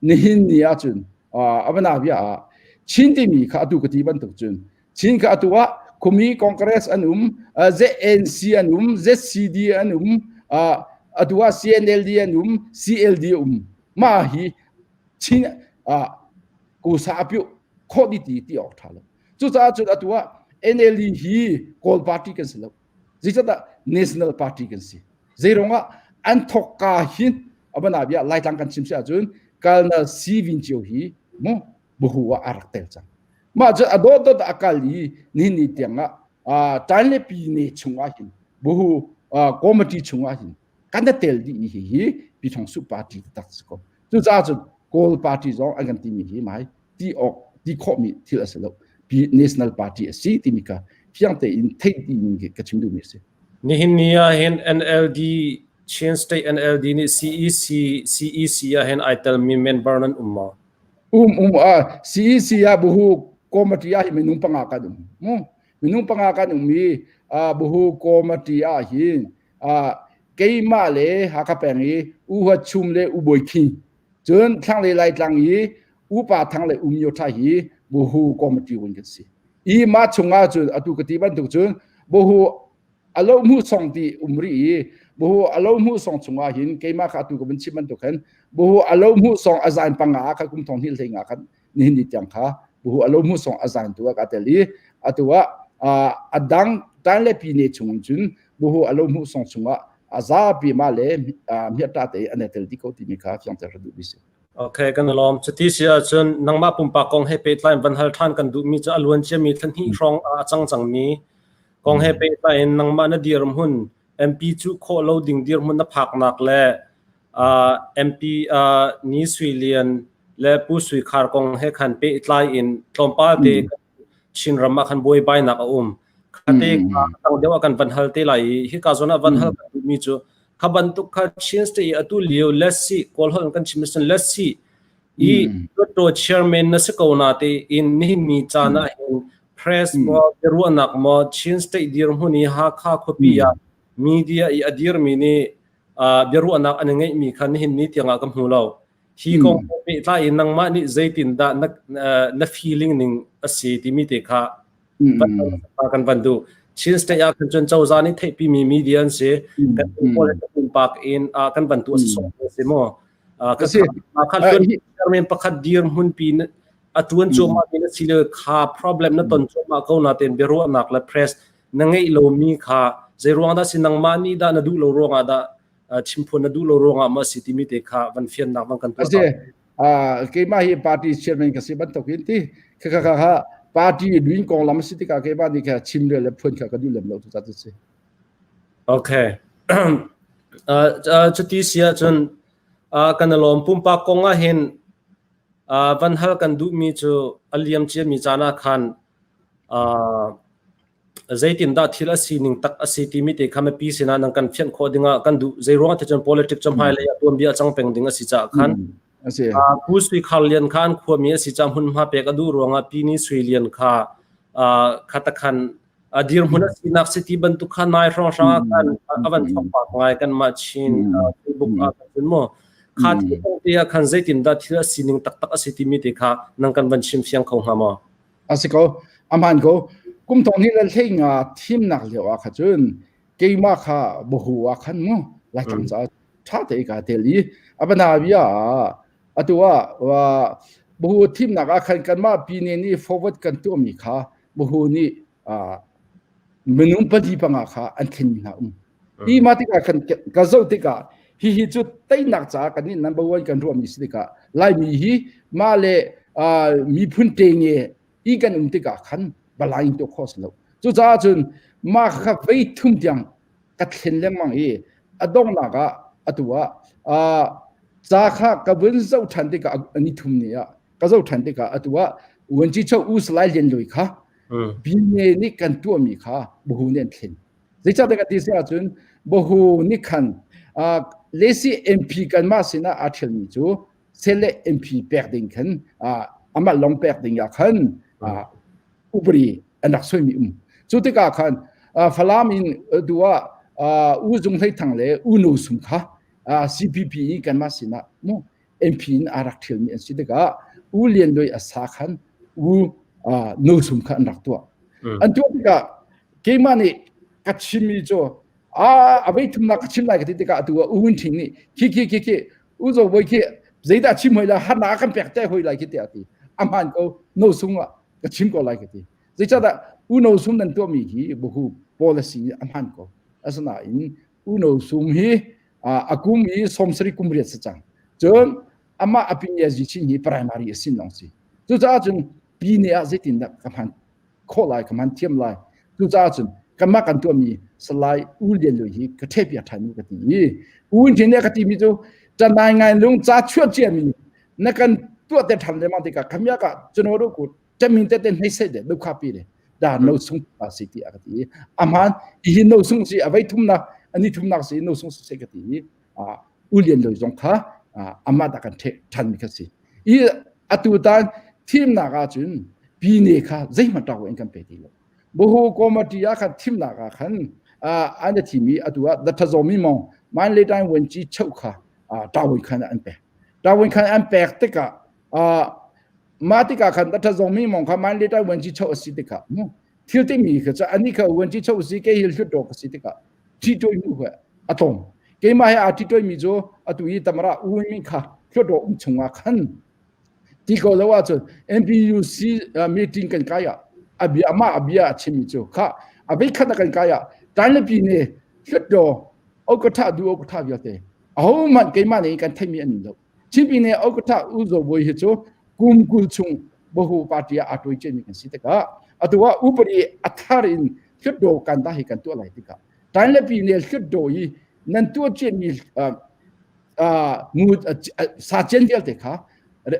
nihin ni ahcun abana bia ah Chin timi kha atu ka ti bantuk cun Chin kha atu ah Khumi Congress an um ZNC an um ZCD an um atu ah CNLD an um CLD um ma hi Chin ku sa apyu kho di ti ti awk tha lo cucaah cun atu ah NLD hi Kawl party kan si lo Zeicahtiah National Party kan si. Zeiruangah an thokka hin abana bia Laitlang kan chim si ahcun Colonel C Vin Cio hi mu buhu ah a rak tel cang. Mah cu a dawt dawt a kal i nihin ni tiang ah ṭan le pi ne chung ah hin buhu committee chung ah hin kan tel dih hi hi Pi Thong Su party tak si ko. Cucaah cun Kawl party zong an kan timi hi mai ti awk ti khawhmi thil a si lo pi national party a si timi kha fiang tein theih ding ka chim duhmi a si. Nihin ni ah hin NLD Chin State NLD nih CEC CEC ah hin ai telmi member nan um maw? Um um a CEC ah buhu committee ah hi minung panga kan um. Mu minung panga kan um i buhu committee ah hin keimah le Hakha peng i U Huat Chum le U Bawi Khing Cun thlanglei Laitlang i upa thang le umyo tha hi buhu committee wing kan si. I mah chungah cun atu ka ti bantuk cun buhu alo hmu song ti um ri i buhu alo hmu song chungah hin keimah kha atu ka vun chim bantuk hin buhu alo hmu song a zain panga kha kum thong hnih hlei nga khan nihin ni tiang kha buhu alo hmu song a zain tu ah ka tel i atu ah a dang tan le pi ne chung cun buhu alo hmu song chungah a zapi ma le hmiata te an tel ti ko timi kha fiangter ka duh bi si. Okay, kan i lawm. Cuti si ahcun nangmah pumpak kong he pehtlai in van hal ṭhan kan duhmi cu a luan ciami thla hnih hrawng ah a cang cangmi kong he pehtlai in nangmah na dirhmun MP cuh khawh lo ding dirhmun na phaknak le MP Ni Sui Lian le Pu Sui Khar kong he khan pehtlai in tlawmpal te Chinram ah khan buaibainak a um. Khate kha tang deuh ah kan van hal te lai i hika zawn ah van hal kan duhmi cu kha bantuk kha Chin State i atu lio let's see Kawl holh in kan chim ahcun let's see i Hluttaw chairman na si ko na te in nihin ni caan ah hin press maw biaruahnak maw Chin State dirhmun i Hakha khuapi ah media i a dirmi nih biaruahnak an i ngeihmi kha nihin ni tiangah ka hmu lo. Hi kong he pehtlai in nangmah nih zeitindah na, na feeling ning a si timi te kha kan van duh. Chin State ah khan cun cozah nih theihpimi media an si. Kan pawl he pumpak in kan van tuah si si maw? Kha chairman pakhat dir hmunpi a tuan cuahmah mi na si le kha problem na ton cuahmah ko na ten biaruahnak le press na ngeih lomi kha zei ruang dah si nangmah nih dah na duh lo ruangah dah chimphuan na duh lo ruangah maw si timi te kha van fiannak van kan tuah. Ase keimah hi party chairman ka si bantuk in ti kha kha kha party luin kong lam si tikah keimah nih kha chim le phuan kha ka duh lem lo tu ta si. Okay. Cuti si ahcun kan lawm pumpak kong ah hin van hal kan duhmi cu a liam ciami caan ah khan Zeitindah thil a sining tak a si timi te kha mipi sinah nan kan fianh khawh dingah kan duh. Zeiruang ah cun politics cu hmailei ah tuanbia a cang peng ding a si caah khan Pu Sui Khar Lian kha an khuami a si caah hmunhma pek a duh ruangah Pi Ni Sui Lian kha khatakhan a dirhmun a sinak si ti bantuk kha nai hrawnghrang ah khan a van thawk ngai kanmah Chin Facebook ah cun mu kha thil kong te ah khan zeitindah thil a sining taktak a si timi te kha nan kan van chim fiang kho hnga maw? A si ko. A hmaan ko. Kum thong hnih le hlei nga thimnak lio ah kha cun keimah kha bahu ah khan mu Laitlang caah ṭha te kaa tel i a bana bia ah atu ah bahu thimnak ah khan kanmah pine nih forward kan tuahmi kha bahu nih minung pali panga kha an thlenmi hna um. Hi mah tikah khan ka zoh tikah hihi cu teinak caah kan nih number one kan ruahmi si tikah Laimi hi mah le miphun ṭenge i kan um tikah khan balai in tuah khawh si lo. Cucaah cun mah kha vei thum tiang ka thlen lengmang i a donghnak ah atu ah ca kha ka vun zoh ṭhan tikah ni thum ni ah ka zoh ṭhan tikah atu ah Vuanci Cho U Salai Lian Lui kha Bine nih kan tuahmi kha buhu nih an thlen. Zeicahtiah kan ti si ahcun Bahu nih khan Lesi MP kanmah sinah aa ṭhialmi cu Sele MP pek ding khan amah lawng pek ding ah khan upadi an rak suaimi um. Cu tikah khan Falam in du ah U Zung Hlei Thang le U Nu Sum kha CPP i kanmah sinah mu MP in aa rak ṭhialmi an si tikah U Lian Luai a sa khan U Nu Sum kha an rak tuah. An tuah tikah keimah nih ka chimmi cu a a vei thumnak ka chim lai ka ti tikah atu ah U Win Ṭhing nih khi khi khi khi U Zo Bawi khi zeidah chim hoi lai harnak a kan pek te hoi lai khi tiah a ti. A hmaan ko no sung ah ka chim ko lai ka ti. Zeicahdah U No Sum nan tuahmi hi buhu policy a hmaan ko. Asinain U No Sum hi a kum i 70 kum riat si cang. Cun amah a pine zi chin hi primary a sin lawng si. Cucaah cun pine ah zeitindah ka hman khawh lai, ka hman thiam lai. Cucaah cun kanmah kan tuahmi Salai U Lian Lui hi ka ṭhepiak ṭhan ka ti i U Win nih a ka timi cu canai ngai lung ca chuah ciami na kan tuah te ṭhan lengmang tikah khamiak ah cuno ru ku ṭamin tete hnei sei de dukha pi le da no sung pa si ti a ka ti aman hi no sung si avei thumnak ani thumnak si no sung si ka ti a U Lian Lui zong kha amah da kan ṭhan mi kha si i atu tan thimnak ahcun pine kha zeihmanh ṭak in kan pe ti lo buhu committee ah khan thimnak ah khan an thimi atu ah dathazomi mong man le tan wen chi cheu kha tawin khan an pek tawin khan an pek tikah mah tikah khan dathazomi mong kha man le tan wen chi cheu a si tikah mu thil timi kha cha ani kha wen chi cheu si ke hil hlut dok si tikah thi toi mu kha atom keimah he a thi toi mi cu atu i tamara u mi kha hlut um chungah khan Ti ko lo ahcun NPUC meeting kan kai ah a bia amah a bia a chimmi cu kha a veikhat a kan kai ah Tainlapi nih Hluttaw o ka tha du o ka tha vialte ahohmanh keimah nih kan theimi an um lo. Chin Pyine Okatha U Zaw Bawi hi cu kum 20 chung Bahu party ah aa tuai ciami kan si tikah atu ah upadi a thar in Hlutdaw kan dah hi kan tuah lai tikah Tain le Pyine Hlutdaw i nan tuah ciami sa cen vialte kha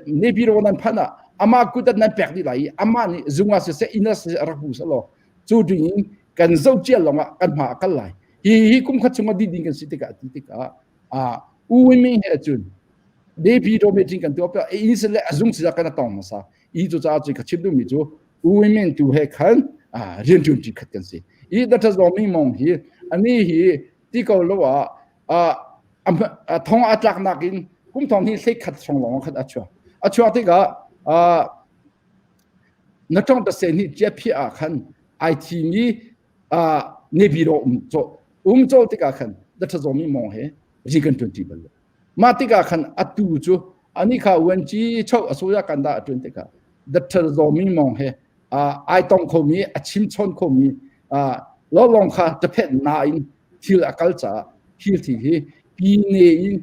Nepiro nan phanh ah amah kut nan pek dih lai i amah nih zung ah siseh inn ah siseh rak hu selaw cu ding in kan zoh cia lawng ah kan hma a kal lai. Hi hi kum khat chung ah dih ding kan si tikah ti tikah U Win Ming he cun Naypyidaw meeting kan tuah piak inn le a zung sila kan tong hmasa i cu caah cun ka chim duhmi cu U Win Ming tu he khan rian ṭuan ṭi khat kan si. I Dr. Zaw Ming Mong hi ani hi ti ko lo ah thong a tlaknak in kum thong hi hlei khat hrawng lawng khat a chuak. A chuak tikah na tong ta se ni cia phiah ah khan ai thimi Naypyidaw um caw um caw tikah khan Dr. Zaw Ming Mong he ri kan ṭuan ṭi bal lo. Mah tikah khan atu cu ani kha UNG cho asoya kan dah a ṭuan tikah Dr. Zaw Ming Mong he ai tong khomi a chim chawn khomi lolong kha taphet na in thil a kal caah thil thi hi pine in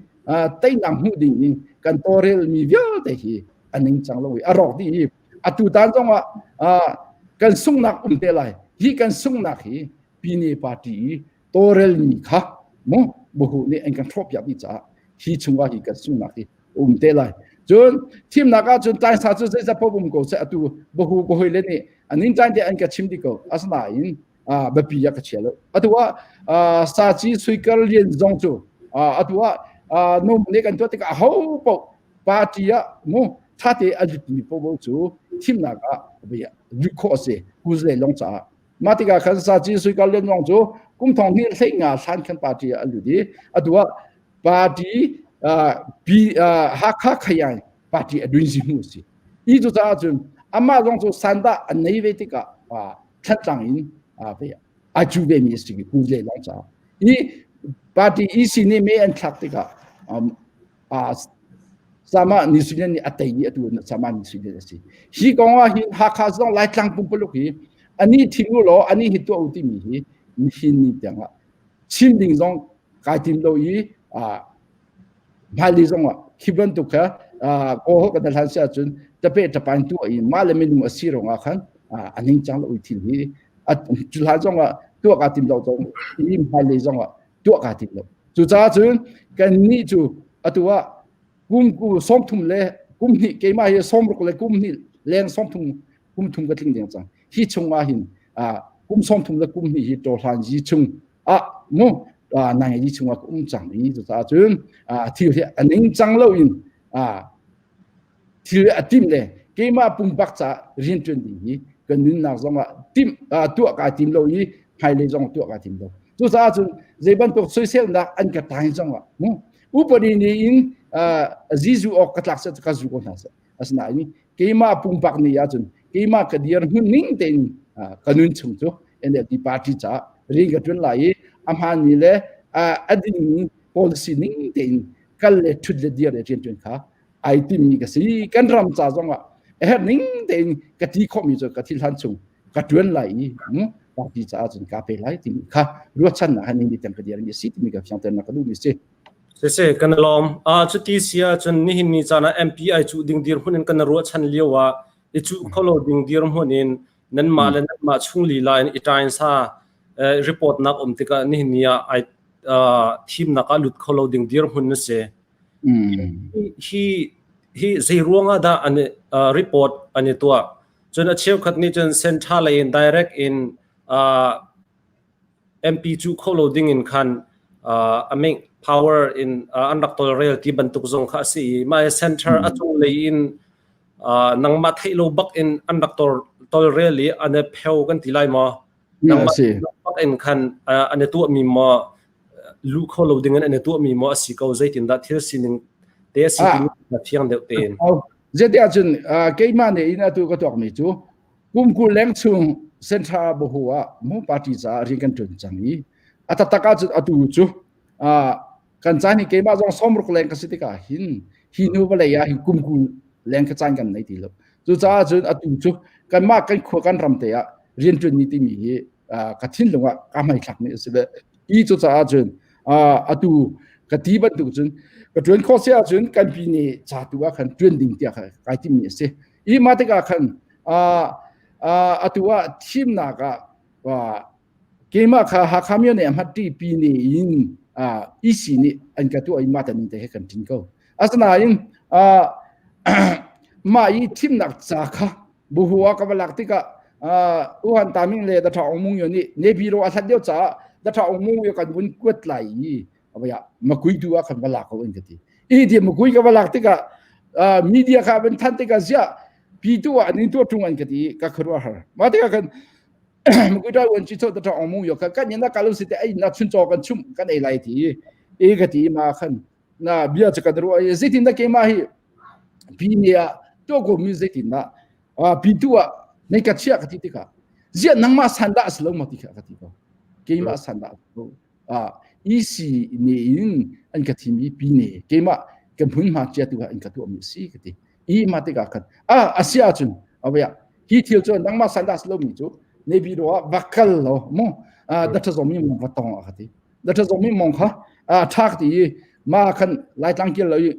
teinak hmuh ding in kan tawrel mi vialte hi a ning cang lo i a rawk dih i atu tan zong ah kan sunghnak um te lai hi kan sunghnak hi pine party i tawrel mi kha mu buhu nih an kan hrawh piak dih caah hi chungah hi kan sunghnak hi um te lai cun thimnak ah cun tlaisa cu zeizat paoh um ko seh atu buhu ka hoi le nih anin tlai te an ka chim dih ko asinain biapi ah ka chia lo atu ah saci suikar lian zong cu atu ah num nih kan tuah tikah aho paoh party ah mu thate a lutmi popo cu thimnak ah lut khawh a si kuzle long caah mah tikah khan saci suikar lian zong cu kum thong hnih hlei nga hlan khan party ah a lut i atu ah party Hakha Khayai party a duin zi hmu si i cu caah cun amah zong cu sandah an nei ve tikah thlatlang in a cu ve mi a si pu le long caah i party EC nih me an thlak tikah sama ni sulian nih a tei i atu sama ni sulian a si hi kong ah hin Hakha zong Laitlang pumpaluk hi ani thim u law ani hi tuah u timi hi nihin ni tiang ah chim ding zong kai tim lo i hmailei zong ah khi bantuk kha kaw kan hlan si ahcun tape tapain tuah i mah le minung a si rong ah khan a ning cang lo i thil hi cu hlan zong ah tuah kaa tim lo zong i hmailei zong ah tuah kaa tim lo cucaah cun kan nih cu atu ah kum ku 30 le kum hnih keimah hi 60 le kum hnih leng 30 kum thum ka tling deng cang hi chung ah hin kum 30 le kum hnih hi tawhlan yi chung ah mu nang yi chung ah ka um cang i cucaah cun thil hi a ning cang lo in thil a tim le keimah pumpak ca rianṭuan ding hi kan nunnak zong ah tim tuah kaa tim lo i hmailei zong tuah kaa tim lo cucaah cun zei bantuk soiselnak an ka tai zong ah mu upadi nih in zizu awk ka tlak seh ka zu ko hna seh asinain keimah pumpak nih ahcun keimah ka dir hmun ning tein ka nun chung cu NLD party caah rian ka ṭuan lai i a hmaanmi le a dingmi policy ning tein kal le ṭhut le dir le rianṭuan kha ai timmi ka si kan ram ca zong ah a herh ning tein ka ti khawhmi cu ka thil hlan chung ka ṭuan lai i party caah cun ka pe lai timi kha ruahchannak han ning tiang ka dir mi a si timi ka fiangternak ka duhmi si. Siseh, kan i lawm. Cuti si ahcun nihin ni caan ah MP ai cuh ding dirhmun in kan ruahchan lio ah i cuh kho lo ding dirhmun in nanmah le nanmah chung lila in i ṭainsa report nak um tikah nihin ni ah ai thimnak ah lut kho lo ding dirhmun na si. Hi hi zei ruang ah dah an report an i tuah? Cun a cheukhat nih cun central lei in direct in MP cuh kho lo ding in khan a ming power in an rak tawlrel ti bantuk zong kha a si i mah center a cunglei in nangmah theih lo bak in an rak tawlrel i an i pheu kan ti lai maw nangmah bak in khan an i tuahmi maw luh kho lo ding in an i tuahmi maw a si ko zeitindah thil sining te a si ti fiang deuh tein Zeitiah cun keimah nih in atu ka tuakmi cu kum 20 leng chung central bohu ah mu party caah rian kan ṭuan cang i a taktak ahcun atu cu kan caan hi keimah zong 60 leng ka si tikah hin hi hnu vawlei ah hin kum 20 leng ka caan kan nei ti lo cucaah cun atu cu kanmah kan khua kan ram te ah rian ṭuan ni timi hi ka thinlung ah ka hmaithlak mi a si ve i cucaah cun atu Ka ti bantuk cun ka ṭuan khawh si ahcun kan pi nih ca tu ah khan ṭuan ding tiah kai timmi a si. I mah tikah khan atu ah thimnak ah keimah kha Hakha myo nih a hmat pi nih in EC nih an ka tuah i mah ta ning te he kan ṭin ko. Asinain mah i thimnak ca kha buhu ah ka va lak tikah uhan taming le da tha ong mung yo nih nebi ro a hlat deuh caah da tha ong mung yo kan vun kuat lai i abaya makui tu ah kan va lak ko in ka ti. I ti makui ka va lak tikah media kha van than tikah ziah pi tu ah an in tuah tung an ka ti ka khuaruah har. Mah tikah kan makui ta wan chi cho da tha ong mung yo ka kan na kalu si te ai na chun chaw kan chum kan ei lai ti e ka ti ma khan na bia chu kan ruah i zeitin dah keimah hi pi ne ah tuah ko mi zeitin dah pi tu ah nei ka chia ka ti tikah ziah nangmah san dah a si lo maw ti kha ka ti ko keimah san dah ko EC ne in an ka thim i pi ne keimah kan hmunhma chia tu ah in ka tuah mi si ka ti i ma tikah khan a asia cun awaya hi thil cu nangmah san dah si lo mi cu ne bi ro ah va kal lo mu da tha zomi mong va tong a ka ti da tha zomi mong kha a tha ka ti i ma khan laitlang kil lo i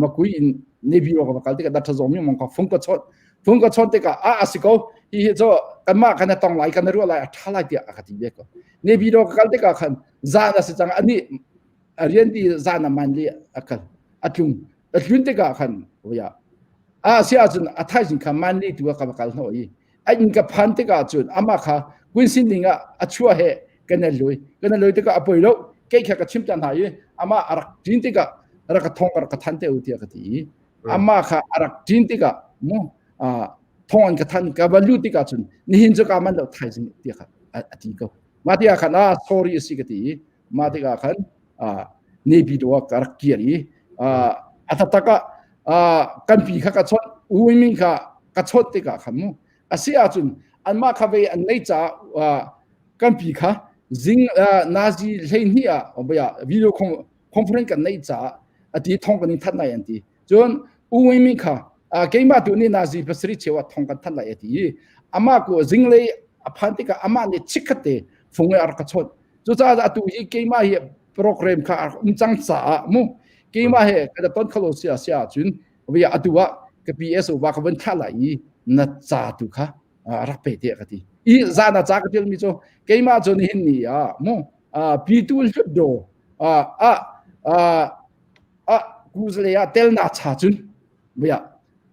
makui in ne bi ro ka va kal tikah da tha zomi mong kha fung ka chot fung ka chot tikah a a si ko hi hi cu kanmah kan tong lai kan ruah lai a tha lai tiah a ka ti ve ko ne bi ro ka kal tikah khan zan a si cang ani a rian ti zan a man li a kal a tlung a tlun tikah khan oya a si ahcun a thaizing kha man li tu ah ka va kal hnawh i a inn ka phan tikah cun amah kha kunsin ding ah a chuah he kan lui kan lui tikah a poi lo kei kha ka chim ta hna i amah a rak ṭin tikah rak ka thong ka rak ka than te u tiah ka ti i amah kha a rak ṭin tikah mu thong an ka than ka va lu tikah cun nihin cu ka man lo thaizing tiah kha a ti ko mah tikah khan ah sorry a si ka ti i mah tikah khan Naypyidaw ah ka rak kir i a taktak ah kan pi kha ka chawnh U Win kha ka chawnh tikah khan mu a si ahcun anmah kha vei an nei caah kan pi kha zing nazi 12 ah video conference kan neih caah a ti thong kan in that lai an ti cun U Win kha keimah tu nih nazi pasarih cheu ah thong kan that lai a ti i amah ku zinglei a phan tikah amah nih chikkhat te fung a rak ka chawnh Cucaah atu hi keimah hi program kha a um cang caah mu keimah he ka ton khalo sia sia cun via atu ah ka PSO ba ka van thlah lai i na ca tu kha rak pe te ka ti i zana ca ka til mi cu keimah cu nihin ni ah mu pi tu hlut do a a a kuzle ah tel na cha cun via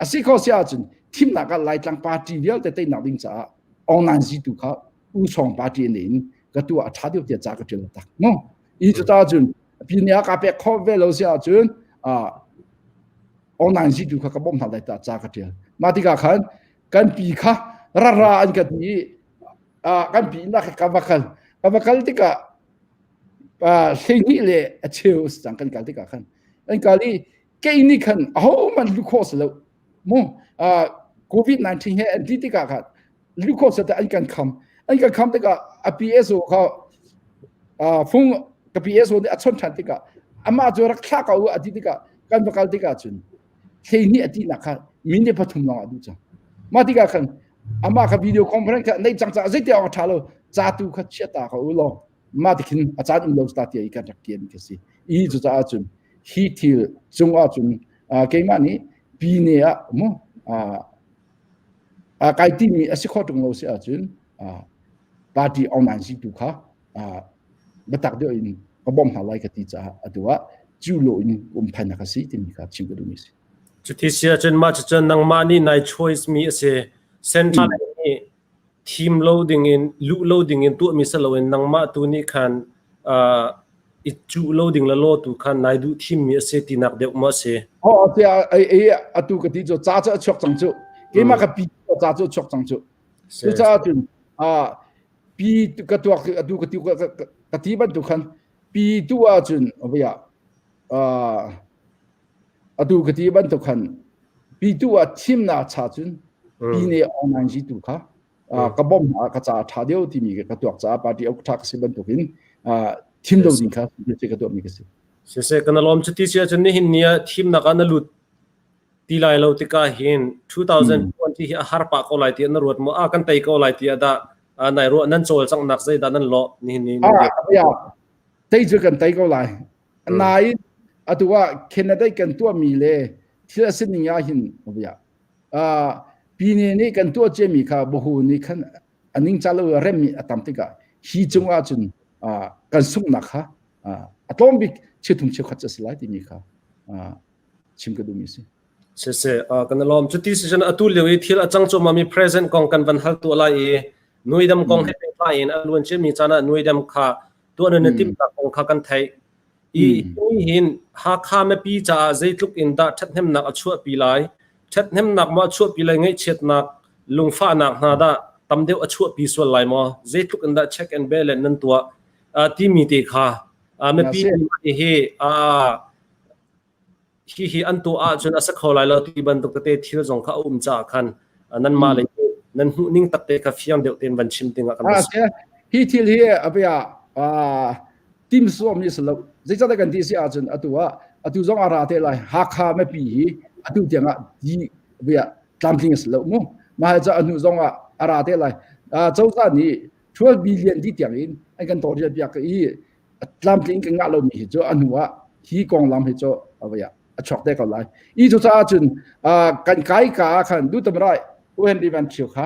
asi kho sia cun thimnak ah laitlang party vialte teinak ding caah online zi tu kha U Sawng party in ka tu a ṭha deuh tiah ca ka ṭial tak mu i cu ta cun pin ya ka pek kho ve lo si ahcun online zi tu kha ka bawmh hna lai ta ca ka ṭial mah tikah khan kan pi kha rara an ka ti kan pi na ka va kal ka va kal tikah 12 le a cheu cang kan kal tikah khan an kal i kei nih khan ahohmanh lu khawh si lo mu covid-19 he an ti tikah khan glucose te an kan kham an kan kham tikah a PSO kha fung ka PSO nih a chon ṭhan tikah amah cu rak thlah ko u a ti tikah kan va kal tikah cun 12 a tinak kha minute 3 lawng a duh cang mah tikah khan amah kha video conference kha nei cang caah zeiti awk a ṭha lo ca tu kha chia ta ko u law mah ti khin a caan um lo ta tiah i kan rak kian ka si i cucaah cun hi thil cung ah cun keimah nih pine ah mu kai timi a si kho ṭung lo si ahcun party online si tu kha biatak deuh in ka bawmh hna lai ka ti caah atu ah cu lo in um thannak a si timi kha chim ka duhmi a si. Cuti si ahcun mah cucun nangmah nih nai choice mi a si. Central nih thim lo dingin luh lo dingin tuahmi si loin nangmah tu nih khan i cuh lo ding le law tu khan nai duh thimmi a si tinak deuh maw a si? Oh, tiah ai atu ka ti cu ca cu a chuak cang cu. Keimah ka pi ca cu a chuak cang cu. Cucaah cun pi ka tuak atu ka ti ka ti bantuk khan pi tu ahcun via atu ka ti bantuk khan pi tu ah thimnak cha cun pi ne online ji tu kha ka bom hna ka ca ṭha deuh timi ka tuak caah party ok ṭha ka si bantukin thim lo ding kha ka tuahmi ka si. Siseh kan lawm cuti si ahcun nihin ni ah thimnak ah na lut ti lai lo tikah hin 2020 hi a har pah ko lai ti na ruat maw a kan tei ko lai ti dah nai ruah nan cawlcanghnak zeidah nan lawh nihin ni ah ya tei cu kan tei ko lai. Nain atu ah Canada kan tuahmi le thil a sining ah hin pine nih kan tuah ciami kha bahu nih khan a ningca lo remmi a tam tikah hi cung ahcun kan sunghnak kha a tlawm bik cheuthum cheukhat a si lai timi kha chim ka duhmi a si. Siseh, kan i lawm. Cuti si cun atu lio i thil a cang cuahmahmi present kong kan van hal tuah lai i nuidam kong he pehtlai in a luan ciami caan ah nuidam kha tuah nan i timhnak kong kha kan theih. I hi hin Hakha mipi caah zeitluk in dah ṭhathnemnak a chuahpi lai? Ṭhathnemnak maw a chuahpi lai ngaihchiatnak, lungfahnak hna dah tam deuh a chuahpi sual lai maw? Zeitluk in dah check and balance nan tuah timi te kha mipi hi hihi an tuah ahcun a si kho lai lo ti bantuk tete thil zong kha a um caah khan nanmah lei nan hmuh ning takte kha fiang deuh tein van chim ding ah kan Hi thil hi abia tim suam ni salo zeicahtiah kan ti si ahcun atu ah atu zong a ra te lai Hakha mipi hi atu tiang ah di bia tlamtling a si lo mu mah ca anu zong ah a ra te lai cozah nih 12 billion di tiang in an kan tawlrel piak i tlamtling kan ngah lomi hi cu a hnu ah hi konglam hi cu a chuak te ko lai. I cu caah cun kan kai ka ah khan dutamrai U Henry Van Thio kha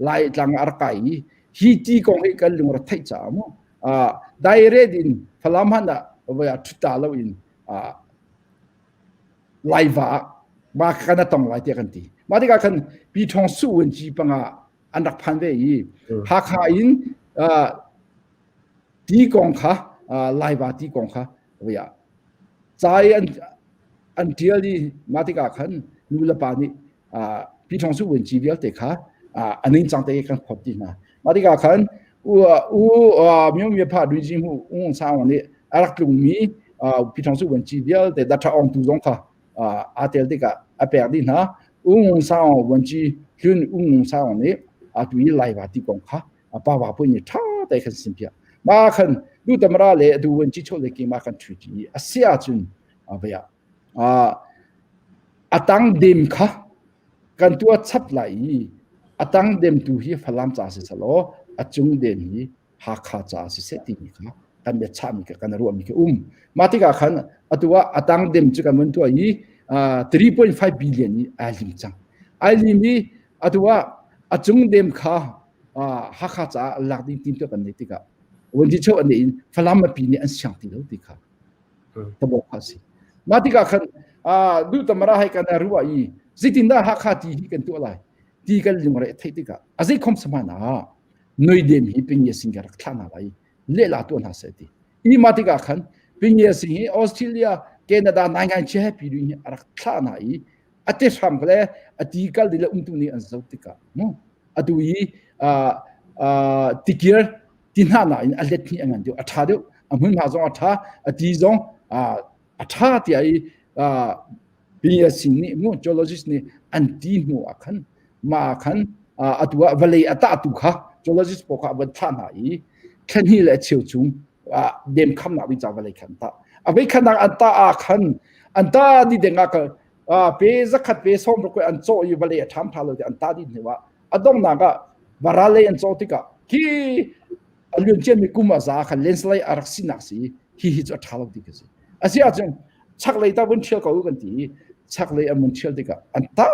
lai tlang a rak kai i hi ti kong hi kan lung ra theih caah mu direct in Falam han ah thuta lo in laiva ah ma kan tong lai tiah kan ti. Mah tikah khan Pi Thong Su Wen Ci panga an rak phan ve i Hakha in Ti kong kha Laiva ti kong kha ca i an ṭial i mah tikah khan nu le pa nih Pi Thawng Su Vuanci vialte kha a ningcang te kan phawt dih hna. Mah tikah khan u Myo Myo Pha Dui Jing Hu U Aung San Aung nih a rak tlungmi Pi Thawng Su Vuanci vialte Datha Aung tu zong kha aa tel tikah a pek dih hna. U Aung San Aung Vuanci hlun U Aung San Aung nih atu i Laiva ti kong kha pa wa pui nih ṭha te khan sim piak ma khan du tamra le du wen chi cho le ki ma kan ṭhu ti a si ahcun vaya a tang dem kha kan tua chap lai i a tang dem tu hi falam ca si salo a cung dem hi hakha ca si se ti mi kha kan bia chah mi kan ruah mi ka um ma tikah khan atu ah a tang dem chu kan mun tua i 3.5 billion i ai lim cang ai lim i atu ah a cung dem kha Hakha caah lak ding tim kan nei tikah Wendy Cho an in Falam mipi nih an siang ti lo ti kha tabo kha si mah tikah khan du tamara hai kan ruwa i zeitindah Hakha ti hi kan tuah lai ti kan lungre theih tikah a zei khom samana noi dem hi ping ye sing ka rak thla na lai le la tu hna se ti i ma tikah khan ping ye sing hi Australia Canada nai ngai che happy du hi rak thla na i a te hram le a ti kal di le umtu nih an zo tikah mu atu i tikir ti hna na in a let hnih a ngan deuh a tha deuh a hmunhma zong a tha a ti zong a tha tiah i BSc nih mu geologist nih an ti hnu ah khan ma khan atu ah vawlei a tah tu kha geologist pawl kha van thah hna i thla le cheu chung dem khamnak ding ca vawlei khan tah a vei khanak an tah ah khan an ta di deng ah pe zakhat pe som ruk an cawh i vawlei a ṭham ṭha lo ti an ta dih hnu ah a donghnak ah varal lei an cawh tikah khi a luan ciami kum a za khan landslide a rak sinak si hi hi cu a ṭha lo ti ka si a si ahcun chaklei ta vun ṭhial ko kan ti i chaklei an vun ṭhial tikah an ta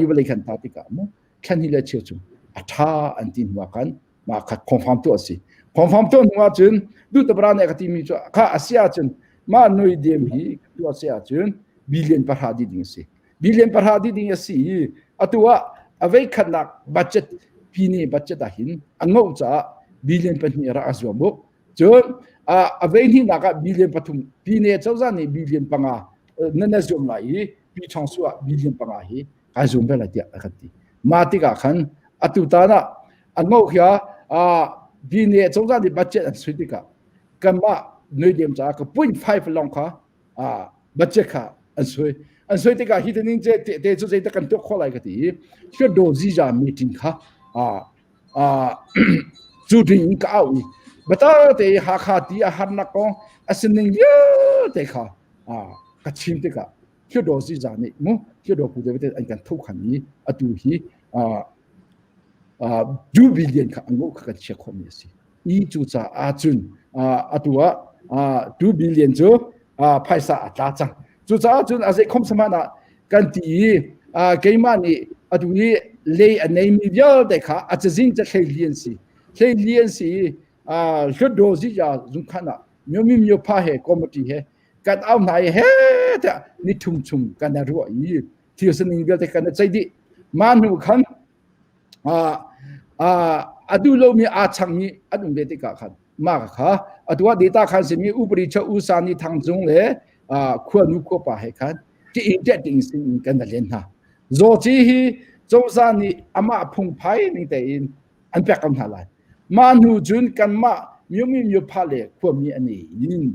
i vawlei khan ta tikah mu thlan hi le cheu chung a ṭha an ti hnu ah khan mah kha confirm tuah a si confirm tuah hnu ahcun duhtabra nih a ka timi cu kha a si ahcun mah noi dem hi tuah si ahcun billion pahra dih ding a si billion pahra dih ding a si i atu ah a vei khatnak budget pine budget ah hin a ngoh caah billion pahnih rak a zuam buk cun a vei hnihnak ah billion pathum pine cozah nih billion panga nan na zuam lai i pi chong su ah billion panga hi kai zuam ve lai tiah a kan ti mah tikah khan atu tan ah a ngo khia pine cozah nih budget an sui tikah kanmah noi dem caah ka 0.5 lawng kha budget kha an sui an sui tikah hi tening te te cu zeidah kan tuah khawh lai ka ti i do ziza meeting kha cu ding in ka au i bata te Hakha ti a harnak kong a sining vialte kha ka chim tikah Hluttaw ziza nih mu Hluttaw pu te an kan tho khan i atu hi 2 billion kha an kha kan chia khawhmi a si. I cu caah cun atu ah 2 billion cu phaisa a tla cang. Cucaah cun a zeikhom saman ah kan ti i keimah nih atu i lei a neimi vialte kha a cazin ca hleili an si. Hleili an si i hlutdaw ziya zungkhan ah myomi myopha he committee he kan au hna i he tiah ni thum chung kan i ruah i thil sining vialte kan i ceih dih. Mah hnu khan a duh lomi aa changmi an um ve tikah khan mah kha atu ah data khan simi upari cha usa ni thang cung le khuanu khuapa he khan ti in ṭet ding sin in kan len hna. Zawci hi cozah nih amah phungphai ning tein an pek ko hna lai. Mah hnu cun kanmah myomi myopha le khuami an i in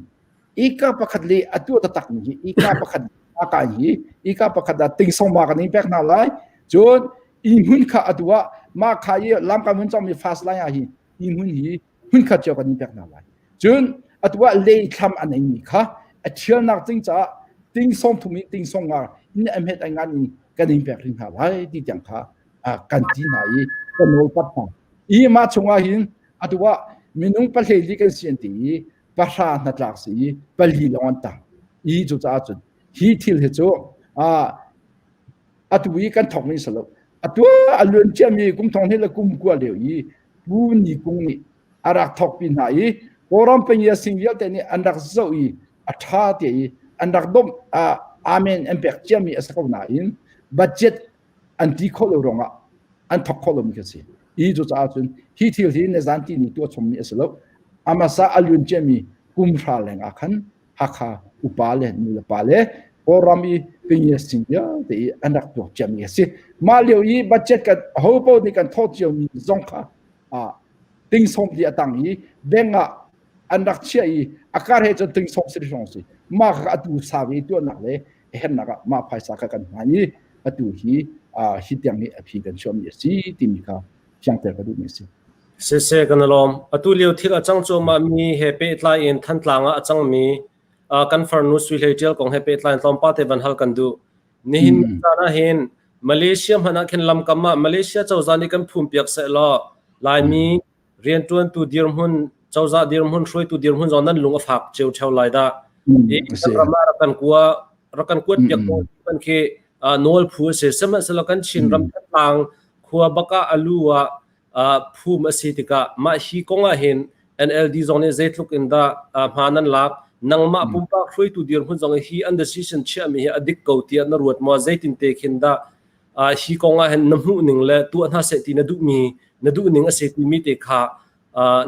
ika pakhat le atu taktak mi hi ika pakhat aka hi ika pakhat ah ting song ma kan in pek hna lai. Cun i hmun kha atu ah mah kha i lamka mun cong mi fast line ah hi i hmun hi hmun khat cio kan in pek hna lai. Cun atu ah leithlam an eimi kha a ṭhialnak ding caah ting sawm thum in ting sawm nga in a hmet a ngan in kan in pek rih hna lai ti tiang kha kan ti hna i kan nawl pat hna. I mah chungah hin atu ah minung pahlei kan si an ti i pahra hnatlak si i pali lawng an tang. I cucaah cun hi thil hi cu atu i kan thawkmi si lo. Atu a luan ciami kum thong hnih le kum kua lio i Pu Ni Kung nih a rak thawkpi hna i Kawlram pengia sing vialte nih an rak zoh i a ṭha te i an rak domh amen an pek ciami a si ko nain budget an ti khawh lo ruangah an thawk khawh lomi kha si. I cucaah cun hi thil hi na zan ti ni tuah chommi a si lo. Amasa a luan ciami kum hra leng ah khan Hakha upa le nu le pa le Kawlram i pengia sing vialte i an rak tuak ciami a si. Mah lio i budget kan ho paoh nih kan thawh ciomi zong kha ting sawm ti a tang i bank ah an rak chiah i a kar he cun ting sawm si hrawng si. Mah kha atu savi tuahnak le hernak ah mah phaisa kha kan hman i atu hi hi tiang hi a phi kan chuahmi a si timi kha fiangter ka duhmi a si. Siseh kan i lawm. Atu lio thil a cang cuahmah mi he pehtlai in Thantlang ah a cangmi kan farnu Sui Hlei Ṭial kong he pehtlai in tlawmpal te van hal kan duh. Nihin caan ah hin Malaysia hmanh ah khin lamkam ah Malaysia cozah nih kan phumpiak sehlaw Laimi rianṭuantu dirhmun, cozah dirhmun, hruaitu dirhmun zong nan lung a fak cio ṭheo lai dah. I kan ram ah rak kan kua rak kan kuat piak ko kan khi nawl phu a si. Sihmanhsehlaw kan Chin ram Thantlang khua bak ah a lu ah phum a si tikah mah hi kong ah hin NLD zong nih zeitluk in dah hma nan lak nangmah pumpak hruaitu dirhmun zong hi an decision chiahmi hi a dik ko tiah na ruat maw zeitin te khin dah hi kong ah hin na hmuh ning le tuah hna seh ti na duhmi na duh ning a si timi te kha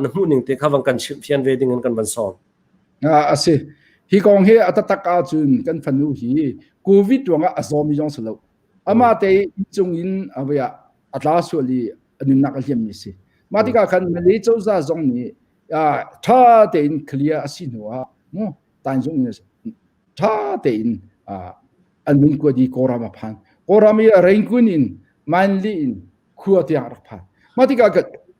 na hmuh ning te kha van kan chimh fian ve ding in kan van sawm. A si. Hi kong hi a taktak ahcun kan fanu hi COVID ruangah a zawmi zong si lo. Amah te cung in a tla sual i a nunnak a hliammi a si. Mah tikah khan Malay cozah zong nih ṭha tein clear a si hnu ah mu tanzung in ṭha tein an nun kuat i Kawlram a phan. Kawlram i Rangoon in Manli in khua tiang a rak phan. Mah tikah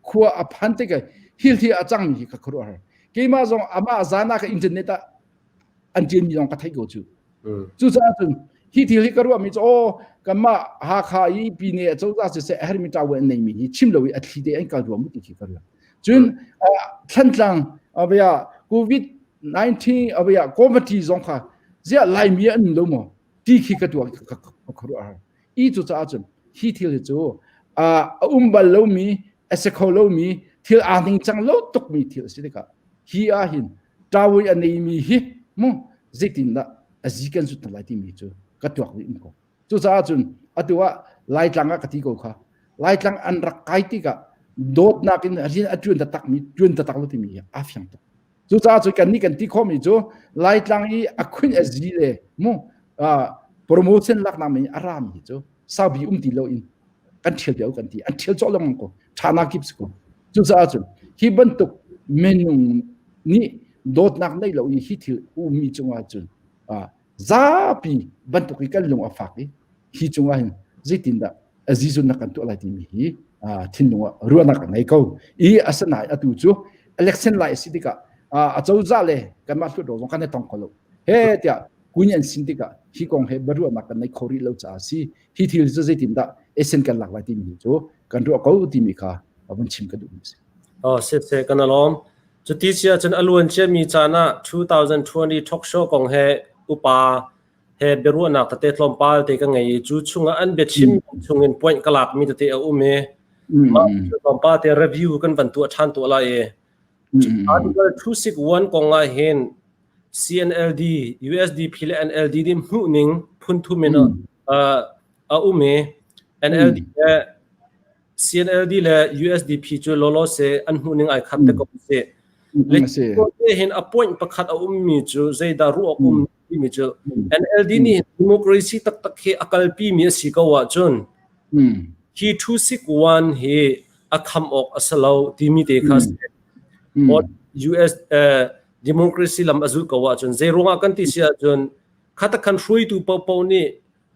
khua a phan tikah hil thi a cangmi hi ka khuaruahhar. Keimah zong amah zan ah ka internet ah an ṭianmi zong ka theih ko cu. Cucaah cun hi thil hi ka ruahmi cu aw kanmah Hakha i Pine cozah siseh a herhmi ṭavuan an neimi hi chim lo i a thli te an kal rua mu ti khi ka ruah. Cun Thantlang avia COVID-19 avia committee zong kha ziah Laimi an um lo maw ti khi ka tuah ka khuaruah har. I cucaah cun hi thil hi cu a um bal lomi a si kho lomi thil aa ningcang lo tukmi thil a si tikah hi ah hin ṭawi a neimi hi mu zeitindah a zi kan zut hna lai timi cu ka tuak rih ko. Cucaah cun atu ah Laitlang ah ka ti ko kha. Laitlang an rak kai tikah dawtnak in rian a ṭuan taktakmi ṭuan taktak lo timi hi aa fiang tuk. Cucaah cun kannih kan ti khawhmi cu Laitlang i a khuin a zi le mu promotion laknak men a rami hi cu saubi um ti loin kan ṭhial piak kan ti. An ṭhial cawh lengmang ko. Ṭhana kip si ko. Cucaah cun hi bantuk minung nih dawtnak nei lo i hi thil ummi cungah cun zapi bantuk i kan lung a fak i hi cungah hin zeitindah Jesuh na kan tuah lai timi hi thinlung ah ruahnak a ngei ko. I asinain atu cu election lai a si tikah a cozah le kanmah hluttaw zong kan i tong kho lo. He tiah kun an sin tikah hi kong he biaruahnak kan nei kho rih lo caah si hi thil cu zeitindah esen kan lak lai timi cu kan ruah ko timi kha vun chim ka duhmi a si. Oh, siseh kan alawm. Cuti si ahcun a luan ciami caan ah 2020 talk show kong he upa he biaruahnak tete tlawmpal te ka ngei i cu chungah an biachim chungin point ka lakmi tete a um i mah tlawmpal te review kan van tuah ṭhan tuah lai i Article 261 kong ah hin CNLD, USDP le NLD nih hmuhning phunthum in a um i NLD le CNLD le USDP cu lawlaw se an hmuhning ai khat te ko si. Le hin a point pakhat a ummi cu zeidah ruah awk um timi cu NLD nih democracy taktak hi a kalpi mi a si ko ahcun hi 261 hi a kham awk a si lo timi te kha si. US democracy lam a zulh ko ahcun zei ruangah kan ti si ahcun khatakhan hruaitu paohpaoh nih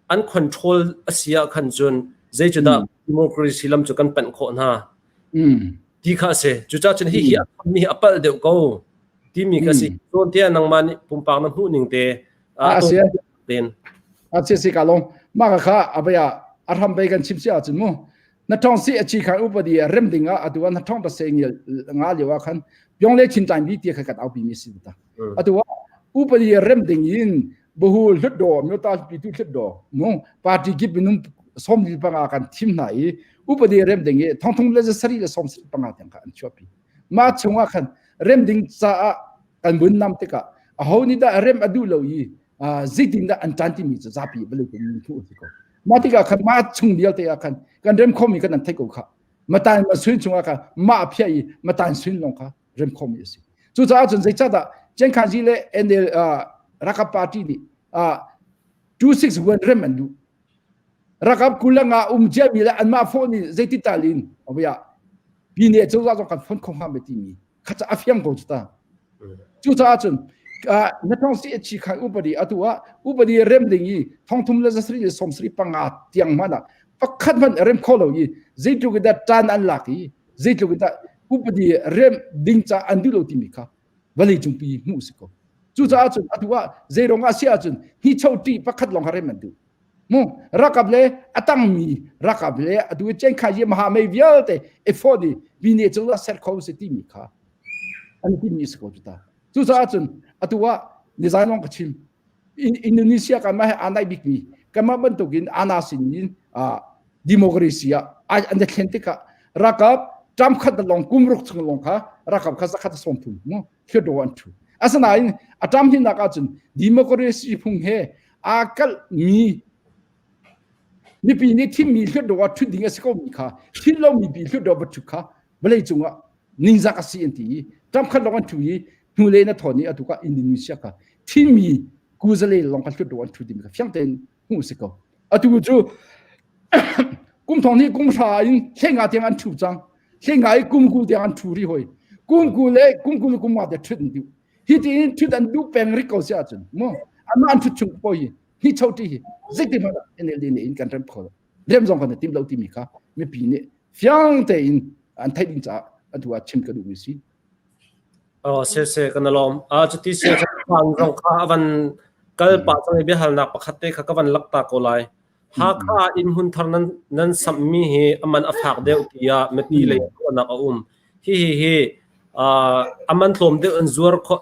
an control a si ah khan cun zei cu dah democracy lam cu kan panh khawh hna ti kha a si. Cucaah cun hihi a mi hi a palh deuh ko timi kha si. Zawn te ah nangmah nih pumpak na hmuh ning te a si a si si ka long mah kha abaya a ram bei kan chim si ahcun mu na thong si a chi khan upadi rem ding ah atu na thong ta se ngil nga liwa khan pyong le chin tain bi ti kha kat au pi mi si ta atu upadi rem ding in buhu hlutdaw myota pi tu hlutdaw mu party kip minung som li panga kan thim hna i upadi rem ding i thong thong le sari le som sari panga tiang kha an chuapi ma chungah khan rem ding caah kan bun nam tikah aho nih dah rem a duh lo i zeitin dah an tan timi cu zapi vawlei cung min thu si ko mah tikah khan mah chung vialte ah khan kan rem khomi kan an theih ko kha matan ma suin chungah kha mah phia i matan suin lawng kha rem khomi a si cucaah cun zeicahdah Cenkhanzi le NL rakap party nih 261 rem an duh rakap kulanga um ciami le anmah fawh nih zeiti tal in awia pine cozah zong kan fon kho hnga me timi kha a fiang ko cu ta cucaah cun na thong si chi khai upadi atu ah upadi rem ding i thong thum le zasri le somsri panga tiang hmana pakhat hmanh rem kho lo i zeitluk in dah tan an lak i zeitluk in dah upadi rem ding ca an duh lo timi kha vawlei cungpi hmuh si ko cucaah cun atu ah zeirong ah si ahcun hi cho ti pakhat lawng kha rem an duh mu rakap le atangmi rakap le atu i cengkha yi maha mei vialte effort i bine cu la ser kho si timi kha an timi si ko cu ta cucaah cun atu ah nizan lawng ka chim Indonesia kan mah he anai bikmi kanmah bantukin ana sin in democracy ah an thlen tikah rakap ṭam khat lawng kum ruk chung lawng kha rakap kha zakhat som thum mu thil an thu asinain a ṭam hinak ahcun democracy phung he aa kalh mi mipi nih thimmi hlutdaw ah ṭhut ding a si ko mi kha thil lo mipi hlutdaw va ṭhut kha vawlei cungah ningzak a si an ti i ṭam khat lawng an ṭhu i hnule na thawn i atu ka Indonesia kha thimmi kuzale lawng kha hlutdaw an ṭhu ding kha fiang tein hmuh si ko atu cu kum thong nih kum hra in hlenga tiang an ṭhu cang hlenga i kum kul tiang an ṭhu ri hoi kum kul le kum kul kum nga te ṭhut an duh hi tiin ṭhut an duh peng rik ko si ahcun mu anmah an ṭhut chung ko hi hi cho ti hi zeiti hmanh ah NLD nih in kan rem kho lo rem zong kan tim lo timi kha mipi nih fiang tein an theih ding caah atu ah chim ka duhmi si Oh, se se kan lawm. Ah cuti si chan zong kha avan kal pah cang i biahalnak pakhat te kha ka van lak ta ko lai. Hakha ah inn hmun thar nan nan samhmi hi a man a fak deuh tiah mipi lei ruahnak a um. Hihi hi a man tlawm deuh in zuar khawh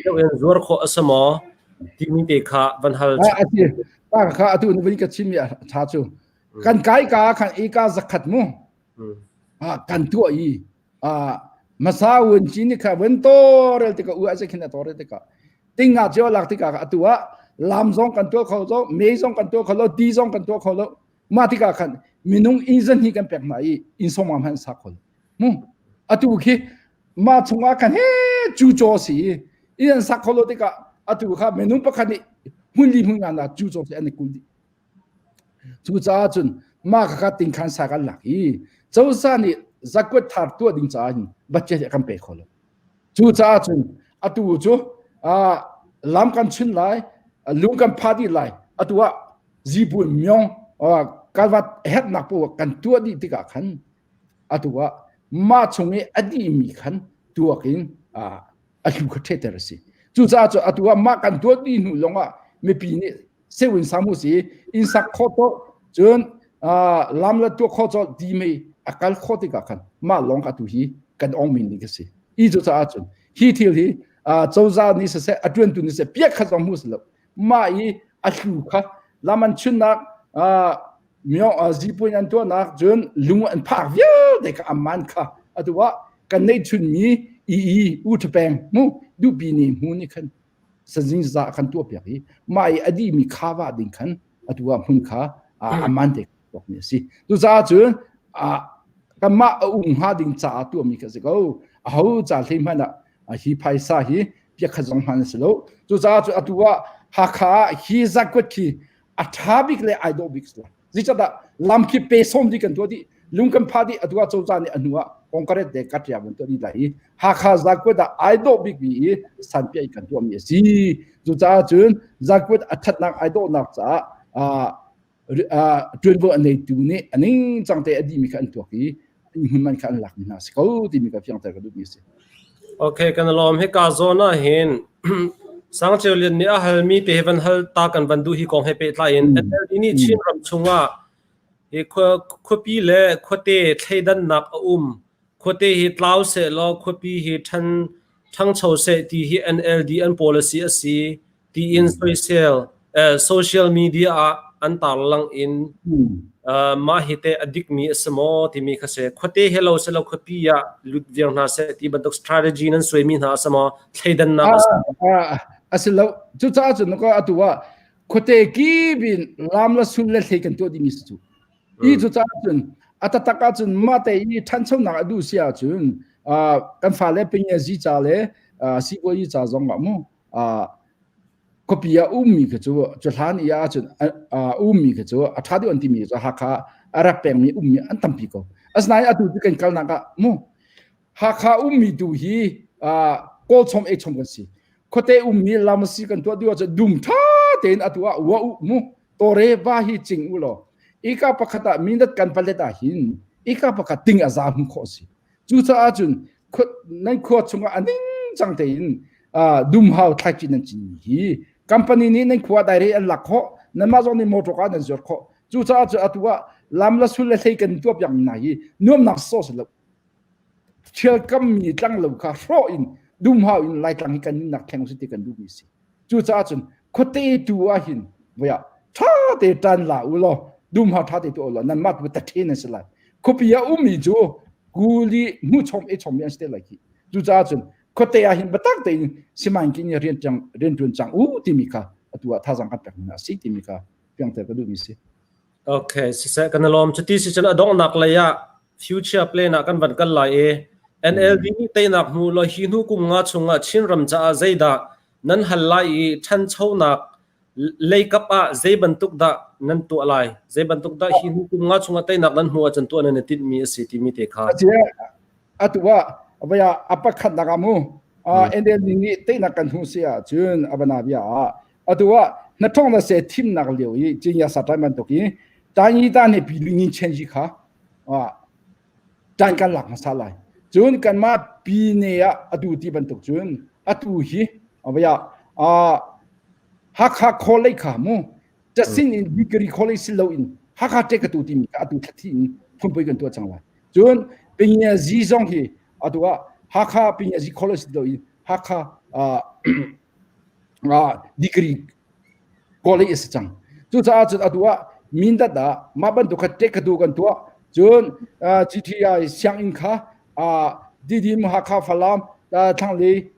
deuh in zuar khawh a si maw timi te kha van hal. A si. Ta kha atu na vun ka chim mi a tha cu. Kan kai ka khan eka zakhat mu. Kan tuah i masa wun chi ni kha vun torel tikah u a khin a torel tikah tinga cio lak tikah atu ah lam zong kan tuah kho lo mei zong kan tuah kho lo ti zong kan tuah kho lo mah tikah khan minung inn zan hi kan pek hna i inn sawm hmanh sa kho mu atu khi mah chungah khan he cu chaw si i an sak kho lo tikah atu kha minung pakhat nih hmun li hmun nga na cu chaw si an i kul dih Cucaah cun mah khakha tingkhan sa kan lak i cozah nih zakuat thar tuah ding caah hin budget a kan pe kho lo. Cucaah cun atu cu lam kan chun lai, lung kan pha dih lai, atu ah zipun myong kalvat herhnak paoh kan tuah dih tikah khan atu ah mah chung i a dihmi khan tuak in a hlu kha ṭheter a si. Cucaah cu atu ah mah kan tuah dih hnu lawngah mipi nih sewin samu si inn sak kho to cun lam la tuah kho cho ti mei a kal kho tikah khan mah lawng ka tu hi kan ong min ding ka si. I cu caah cun hi thil hi cozah nih siseh a ṭuantu nih siseh piak khat zong hmu si lo. Mah i a hlu kha lam an chunnak zipuin an tuahnak cun lung an phak vialte kha amman kha atu ah kan neih chunmi ii u ṭhapeng mu duhpi ni hmu nih khan sazing za kan tuah piak i mah i a dihmi kha va ding khan atu ah hmun kha aman te tuakmi a si. Cucaah cun kanmah a um hnga ding caah tuahmi kha si ko. Aho ca hlei hmanh ah hi phaisa hi piakhat zong hman a si lo. Cucaah cu atu ah Hakha ah hi zakuat khi a ṭha bik le ai dawh bik si lai. Zeicahdah lam khi pe sawm dih kan tuah dih, lung kan phah dih, atu ah cozah nih a hnu ah kongkaret le katria van tuah dih lai i Hakha zakuat ah ai dawh bikmi i sanpiah i kan tuahmi a si. Cucaah cun zakuat a ṭhatnak ai dawhnak caah ṭuanvo a neitu nih a ningcang te a dihmi kha an tuak i hmun man kha an lakmi hna a si ko timi ka fiangter ka duhmi a si. Okay, kan lawm. Hika zawn ah hin Sangceu Lian nih a halmi te hi van hal ta kan van duh hi kong he pehtlai in NLD nih Chin ram chungah hi khuapi le khuate thleidannak a um. Khuate hi tlau seh law khuapi hi ṭhan ṭhangcho seh ti hi NLD an policy a si. Tiin soisel social media ah an tarlang in mah hi teh a dikmi a si maw timi kha si. Khuate he lo selaw khuapi ah lut viar hna seh ti bantuk strategy nan suaimi hna a si maw? Thleidannak a si. A si lo. Cucaah cun ka atu ah khuate kip in lam le sul le hlei kan tuah dimi si cu. I cucaah cun a taktak ahcun mah te i ṭhanchonak a duh si ahcun kan fale pingiazi ca le sipuazi ca zong ah mu khuapi ah ummi kha cu cu hlan i ahcun ummi kha cu a ṭha deuh an timi cu Hakha a rak pengmi ummi an tampi ko. Asinain atu cu kan kalnak ah mu Hakha ummi tu hi kawl chom ei chom kan si. Khuate ummi lamasi kan tuah dih ahcun dum ṭha tein atu ah wa u mu tawre va hi cing u law ika pakhat ah mindat kan palet ah hin ika pakhat ting a za hmu khawh si. Cucaah cun nan khua chungah a ningcang tein dumhau thlaici nan cinmi hi company nih nan khua daire an lak khawh nanmah zong nih motor ah nan zuar khawh. Cucaah cun atu ah lam le sul le hlei kan tuah piak hna hi nuamnak sawh si lo. Thialkammi tlanglo kha hrawh in dumhau in Laitlang hi kan nunnak thleng usih ti kan duhmi si. Cucaah cun khuate tu ah hin voi ah ṭha te ṭan la u law dumhau ṭha te tu u law nanmah tu tathe nan si lai. Khuapi ah ummi cu kuli hmu chom e chommi an si te lai khi. Cucaah cun khuate ah hin biatak tein simaingki nih rian ṭang rian ṭuan cang u timi kha atu ah thazaang kan pek hna a si timi kha fiangter ka duhmi si. Okay, siseh kan i lawm. Cuti si cun a donghnak lei ah future plan ah kan van kal lai i NLD nih teinak hmu law hi hnu kum nga chungah Chinram caah zeidah nan hal lai i ṭhanchonak leikap ah zei bantuk dah nan tuah lai? Zei bantuk dah hi hnu kum nga chungah teinak nan hmuh ahcun tuah nan i tinhmi a si timi te kha. Atu ah vaya a pakhatnak ah mu NLD nih teinak kan hmuh si ahcun abana bia ah atu ah na thong na se thimnak lio i cinya sa tai bantuk i tangi ta ne pi lingin chen ji kha tan kan lak hmasa lai cun kanmah pi ne ah atu ti bantuk cun atu hi avaya a Hakha College kha mu Tasin in degree college si lo in Hakha Tech atu timi kha atu thlathi in phunpui kan tuah cang lai cun Pinya Zi zong hi atu ah Hakha Pinya Zi college si lo in Hakha degree college a si cang. Cucaah cun atu ah Mindat ah mah bantuk kha tek tu kan tuah. Cun GTI sianginn kha Didim Hakha Falam thlanglei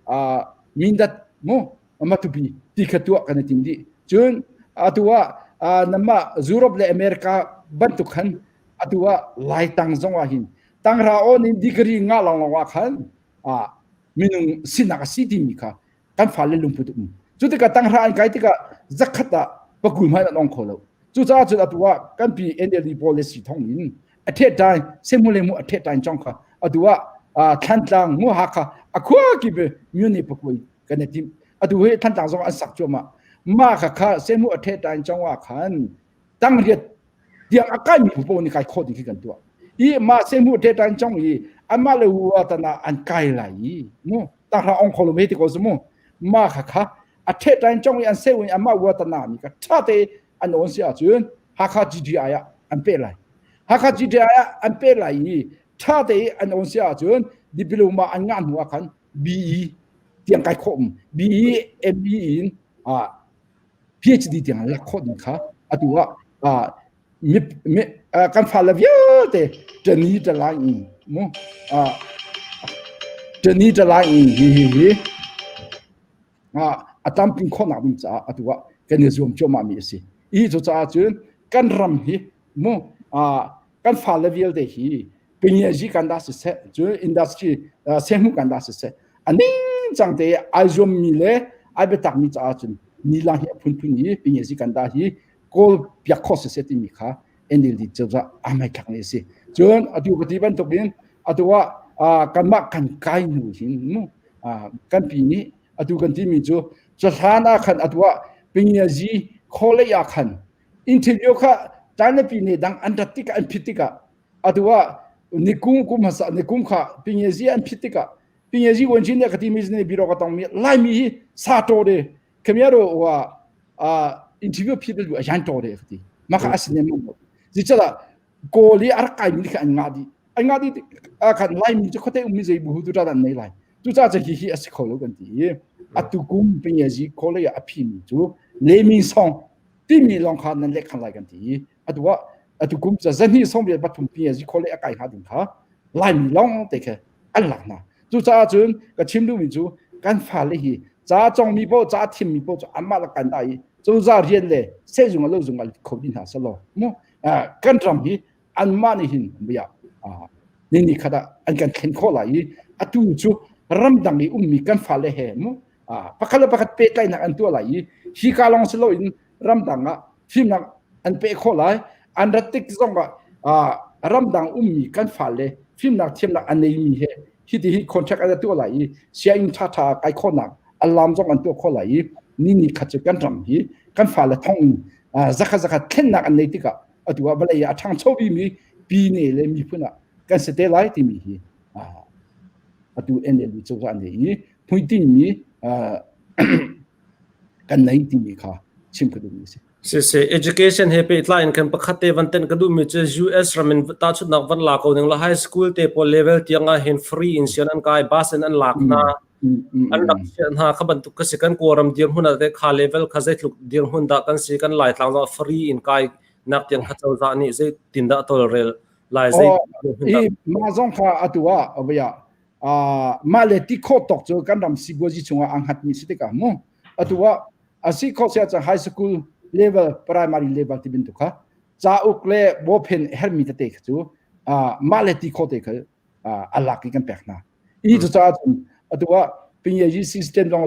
Mindat mu Matupi ti kha tuah kan i tim dih. Cun atu ah namah Europe le America bantuk khan atu ah Laitang zong ah hin tangra on in degree ngah lawnglawng ah khan minung sinak a si timi kha kan fale lungput um. Cu tikah tanghra an kai tikah zakhat ah pakul hmanh an ong kho lo. Cucaah cun atu ah kan pi NLD policy thong in a thet tai semu le mu a thet tai chong kha atu ah Thlantlang mu Hakha a khua kip myone pakui kan i tim. Atu hi Thlantlang zong an sak cuahmah. Ma kha kha semu a thet tai chong ah khan tangriat tiang a kai mi paoh nih kai khawh ding khi kan tuah. I ma semu a thet tai chong i anmah le wa tana an kai lai i mu tahra ong kho lo me ti ko mu ma kha kha a the tan chong i an se in ama wa tana mi ka tha te an on si ahcun Hakha GDI ah an pe lai Hakha GDI ah an pe lai i tha te an on si ahcun Diploma an ngah hnu ah khan BE tiang kai khawh um. BE ME in PhD tiang lak khawh ding kha atu ah kan fale vialte ṭani ṭalai in mu ṭani ṭalai in hi hi hi a tlamtlin khawhnak ding caah atu ah kan i zuam cuahmah mi a si. Hi cu caah cun kan ram hi mu kan fale vialte hi pingiazi kan dah siseh cun industry sehmu kan dah siseh a ningcang te ai zuam mi le ai biatak mi caah cun nilang hi a phunphun i pingiazi kan dah hi kawl piak khawh siseh timi kha NLD cozah aa hmaithlak ni a si. Cun atu ka ti bantukin atu ah kanmah kan kai hnu hin mu kan pi nih atu kan timi cu cahlan ah khan atu ah pingiazi college ah khan interview kha China pi nih dang an rat tikah an phit tikah atu ah nikum kum hmasa nikum kha pingiazi an phit tikah pingiazi wan chin ka timi ne biro ka tong mi laimi hi sa to de khamiaro wa interview phit lu a yan to de ka ti maka asine mo zicala kawl i a rak kaimi kha an ngah dih an ngah dih khan laimi cu khuate ummi zei bu tu an nei lai cucaah cu hi hi a si kho lo kan ti i atu kum pingiazi kawlei ah a phimi cu lemi song timi lawng kha nan leh khan lai kan ti i atu ah atu kum ca zahnih sawmriat pathum pingiazi kawlei a kai hnga ding kha laimi lawng te kha an lak hna cucaah cun ka chim duhmi cu kan fale hi ca congmi paoh ca thimmi paoh cu anmah le kan dah i cozah rian le sehzung a lo zung ah kho dih hna selaw mu kan ram hi anmah nih hin bia ni ni khat ah an kan thlen khawh lai i atu cu ramdang i ummi kan fale he mu pakhat le pakhat pehtlaihnak an tuah lai i hi ka lawng si loin ramdang ah fimnak an peh khawh lai an rat tik zong ah ramdang ummi kan fale fimnak thiamnak an neimi he hiti hi contract an tuah lai i sianginn ṭha ṭha kai khawhnak alam zong an tuah khawh lai i ni ni khat cu kan ram hi kan fale thong in zakhat zakhat thlennak an nei tikah atu ah vawlei ah a ṭhangcho bimi pine le miphun ah kan si te lai timi hi atu NLD cozah nih i hmuitinh mi kan nei timi kha chim ka duhmi a si. Siseh, education he pehtlai in kan pakhat te van tenh ka duhmi cu US ram in tahchunhnak van la ko ning la high school te pawl level tiang ah hin free in sian an kai bus in an lak hna an rak chiah hna kha bantuk ka si kan kawlram dirhmun ah te kha level kha zeitluk dirhmun dah kan si kan laitlang zong free in kai nak tiang kha cozah nih zeitin dah tawlrel lai zei i mah zong kha atu ah avaya mah le ti khawh tawk cu kan ram sibuazi chungah aa hngatmi si tikah mu atu ah asi khawh sia cang high school level primary level ti bantuk kha cauk le bawphen hermi tete kha cu mah le ti khawh te kha a lak i kan pek hna i cucaah cun atu ah pinyayi system zong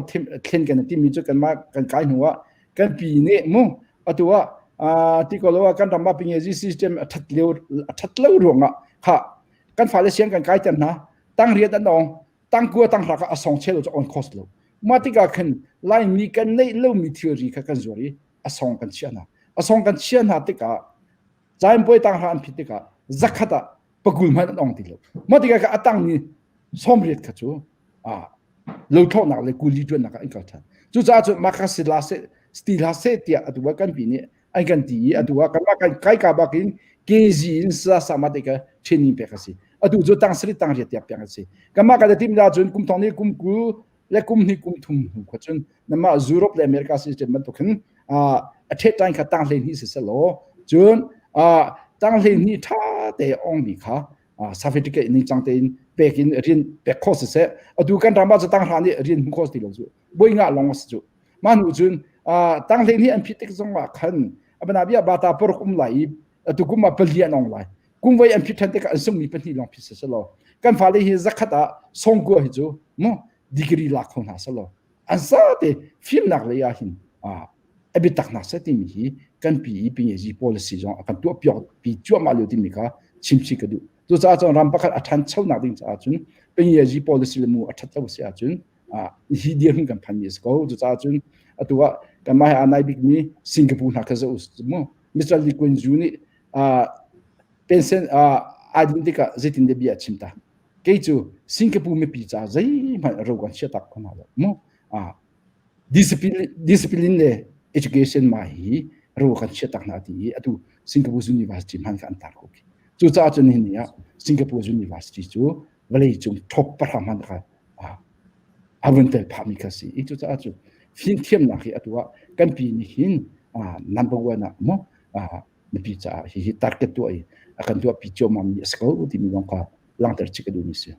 thlen kan timi cu kanmah kan kai hnu ah kan pi nih mu atu ah ti ko lo ah kan ram ah pinyayi system a that lio a that lo ruangah kha kan fale siang kan kai ter hna tang riat an ong tang kua tang hra ka a song chelo chu on cost lo ma tikah khan laimi kan neih lomi thilri kha kan zuar i a song kan chiah hna a song kan chiah hna tikah cainpuai tang hra an phit tikah zakhat ah pakul hmanh an ong ti lo mah tikah kha a tangmi sawmriat kha cu lothlawhnak le kuli ṭuannak ah an kal ṭhan cucaah cun mah kha si la seh ti hlah seh tiah atu ah kan pi nih an kan ti i atu ah kanmah kan kai ka bak in KG in sa sama te ka training pek a si atu cu tang sarih tang riat tiah pek a si kanmah kan tim la cun kum thong ni kum kul le kum hnih kum thum hnu kha cun namah Europe le America system bantuk hin a thet time kha tang hlei hnih si selaw cun tang hlei hnih tha te ong mi kha certificate ning cang tein pek in rian pek kho si seh atu kan ram ah cu tang hra nih rian hmu kho ti lo cu boi nga long si cu mah hnu cun tang hlei hnih an phit tik zong ah khan abana bia bata poruk um lai i atu kum ah pali an ong lai kum voi an phit than tikah an sungmi pahnih lawng phit selaw kan fale hi zakhat ah songkua hi cu mu degree lak kho hna selaw an sa te fimnak lei ah hin a biatak hna seh timi hi kan pi i pingazi policy zong a kan tuah piak pi cuahmah lio timi kha chimchi ka duh cucaah cun ram pakhat a ṭhanchonak ding caah cun pingazi policy le mu a ṭhat lo si ahcun hi dirhmun kan phan mi a si ko cucaah cun atu ah kanmah he aa nai bikmi Singapore hna kha zoh mu Mr. Lee Kuan Yew nih pension aa din tikah zeitin dah bia a chim ta kei cu Singapore mipi ca zeihmanh ro kan chia tak ko hna lo mu discipline discipline le education ma hi ro kan chia tak hna ti i atu Singapore University hman kha an tar ko khi cucaah cun nihin ni ah Singapore University cu Vawlei cung top pahra hmanh kha a vun tel phahmi kha si. I cucaah cu fimthiamnak hi atu ah kan pi nih hin number one ah maw mipi caah hihi target tuah i a kan tuahpi ciammam mi a si ko timi zong kha langhter chih ka duhmi si.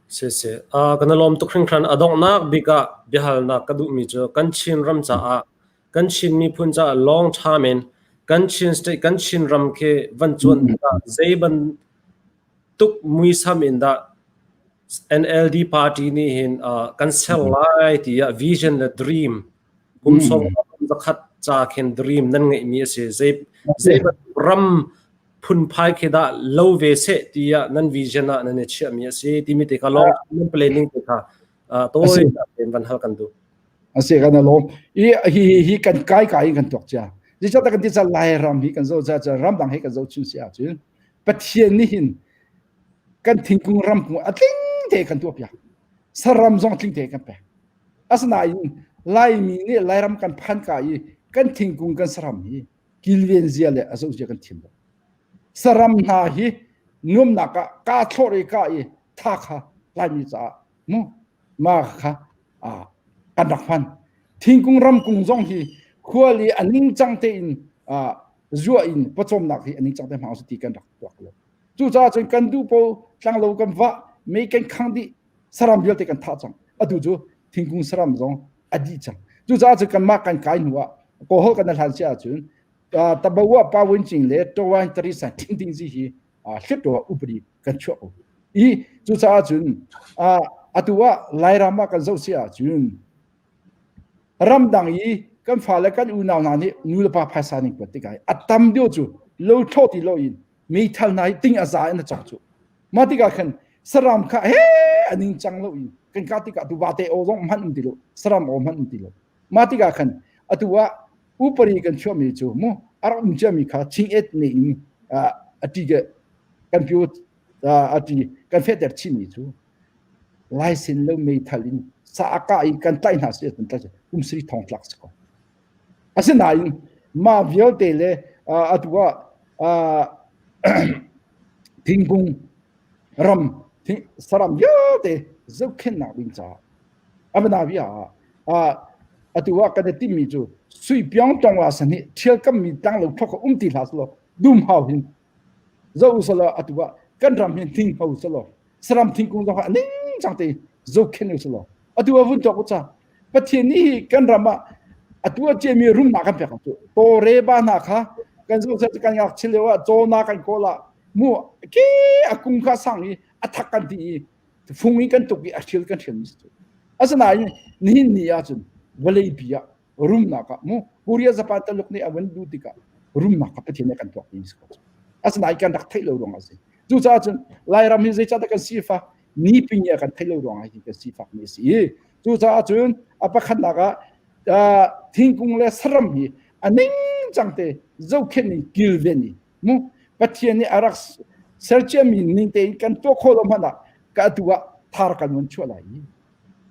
Si si. Kan lawm tuk hringhran. A donghnak bik ah biahalnak ka duhmi cu kan Chin ram caah kan Chin miphun caah long term in kan Chin state kan Chin ram khi van cuan tikah zei bantuk muisam in dah NLD party nih hin kan ser lai tiah vision le dream kum sawm zakhat ca khin dream nan ngeihmi a si. Zei zei bantuk ram phunphai khi dah lo ve seh tiah nan vision ah nan i chiahmi a si timi te kha long nan planning te kha tawi tein van hal kan duh. A si kan alawm. I hi hi kan kai kai in kan tuak cia. Zeicahtiah kan ti ca Lairam hi kan zoh ca ramdang hi kan zoh chun si ahcun Pathian nih hin kan thingkung ramkung a tling te kan tuah piak. Saram zong tling te kan pek. Asinain Laimi nih Lairam kan phan ka i kan thingkung kan saram hi kilven zia le a zoh zia kan thiam lo. Saram hna hi nuamnak ah kaa thlawh i ka i tha kha Laimi caah mu ma kha kan rak hman. Thingkung ramkung zong hi khual i a ningcang tein zuah in pawcawmnak hi a ningcang te hmang ti kan rak tuak lo. Cucaah cun kan duh po tlanglo kan vah mei kan khang dih saram vialte kan thah cang. Atu cu thingkung saram zong a dih cang. Cucaah cun kanmah kan kai hnu ah kawhol kan hlan si ahcun tabawa pa win cing le tawain tarisa thing ding zi hi hlittaw upadi kan chuah ko. I cucaah cun atu ah Lairam ah kan zoh si ahcun ramdang i kan fale kan unau hna nih nu le pa phaisa ning kuat tikah a tam deuh cu lo thlawh ti lo in meithal hna hi ting a za in a cawk cu. Mah tikah khan saram kha he a ning cang lo in kan kah tikah tu vate aw zong hmanh um ti lo saram aw hmanh um ti lo. Mah tikah khan atu ah upari kan chuahmi cu mu a rak um ciami kha ching et ne in a ti ke kan pio a ti kan fehter chinmi cu laisen lo meithal in sa a kah i kan tlaih hna si kan tlaih kum sari thong tlak si ko. Asinain mah vialte le atu ah thingkung ram saram vialte zohkhenhnak ding caah Abanabi ah atu ah kan i timmi cu sui piang tong la san hi ṭhial kammi tlanglo thok um ti hlah selaw dum hau hin zo usalaw atu ah kan ram hin thing ho selaw saram thingkung zong ning cang te zohkhenh usalaw atu ah vun cawk u ca Pathian nih hi kan ram ah atu a ciami rumnak kan pek cu tawre ba hna kha kan zoh kan ngak chil lio ah cawna kan kawl ah mu ke a kung kha sang i a thak kan ti i fung i kan tuk i a hril kan hrial mi si asinain nihin ni ah cun vawlei bi ah rumnak ah mu Korea Japan Taluk nih a van duh tikah rumnak kha Pathian nih kan tuak mi si ko asinain kan rak theih lo ruang ah si cucaah cun Lairam hi zeicahdah kan sifak ni ping kan theih lo ruang ah hi kan sifak mi a si cucaah cun a pakhatnak ah thingkung le saram hi a ning cang te zohkhenh in kilven i mu Pathian nih a rak ser ciami ning tein kan tuah khawh lo hmanh ah ka atu ah thar kan van chuah lai i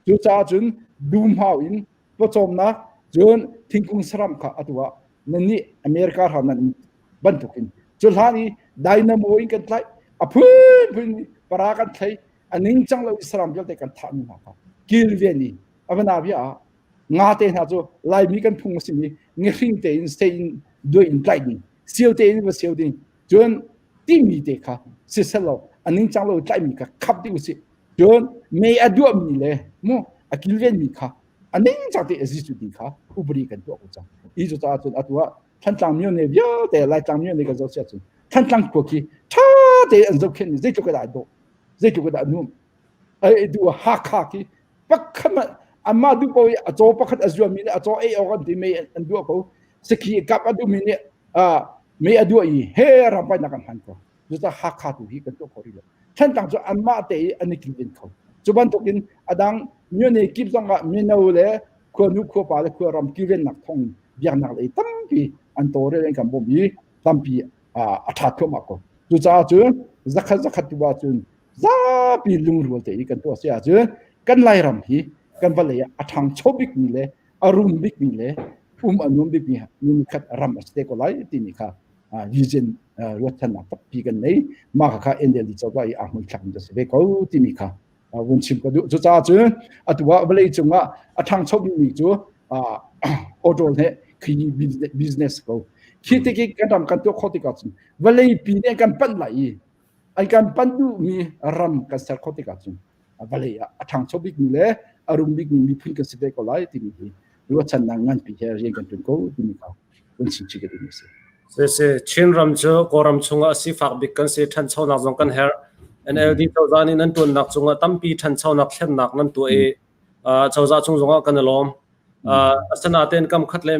cucaah cun dumhau in pawcawmnak cun thingkung saram kha atu ah nan nih America ram nan bantukin cu hlan i dynamo in kan tlaih a phunphun para kan thlei a ningcang lo i saram vialte kan thahmi hna kha kilven i a vana bia ah nga te hna cu laimi kan phung a simi ngihring tein sei in duai in tlaih ding siau tein va siau ding cun timi te kha siselaw a ningcang lo tlaihmi kha khap dih usih cun mei a duahmi le mu a kilvenmi kha a ningcang te a Jesuh ti kha upadi kan tuah ko cang i cu caah cun atu ah Thantlang myo ne vialte Laitlang myo ne kan zoh sia cun Thantlang khua khi ṭha te an zohkhenh zeitluk dah dawh zeitluk dah nuam ai du Hakha khi pakhat amah duh paoh i a caw pakhat a zuami nih a caw ei awk an ti mei an duah ko sakhi kap a duhmi nih mei a duah i he rampainak an hman ko cucaah Hakha tu hi kan tuah kho rih lo Thantlang cu anmah te i an i kilven kho cu bantukin a dang myone kip zong ah mino le khuanu khuapa le khuaram kilvennak thawng biaknak lei tampi an tawlrel an kan bawmh i tampi a ṭha thluahmah ko cucaah cun zakhat zakhat tu ahcun zapi lungrual te i kan tuah si ahcun kan Lairam hi kan vawlei ah a ṭhangcho bikmi le a rum bikmi le um a nuam bikmi khat ram a si te ko lai timi kha. Vision ruatchannak tampi kan nei. Mah kha NLD cozah i aa hmuithlak mi si ve ko timi kha vun chim ka duh. Cucaah cun atu ah vawlei cungah a ṭhangcho bikmi cu auto he khi business ko. Khi tik i kan ram kan tuah khawh tikah cun vawlei pi nih kan panh lai i an kan panh duhmi ram kan ser khawh tikah cun vawlei ah a ṭhangcho bikmi le a rum bikmi miphun kan si ve ko lai timi hi ruahchannak nganpi he rian kan ṭuan ko timi kha vun chim chih ka duhmi a si. Sisi, Chinram cu Kawlram chungah sifak bik kan si, ṭhanchonak zong kan herh. NLD cozah nih nan ṭuannak cungah tampi ṭhanchonak thlennak nan tuah i cozah cung zongah kan i lawm. Asinain kam khat le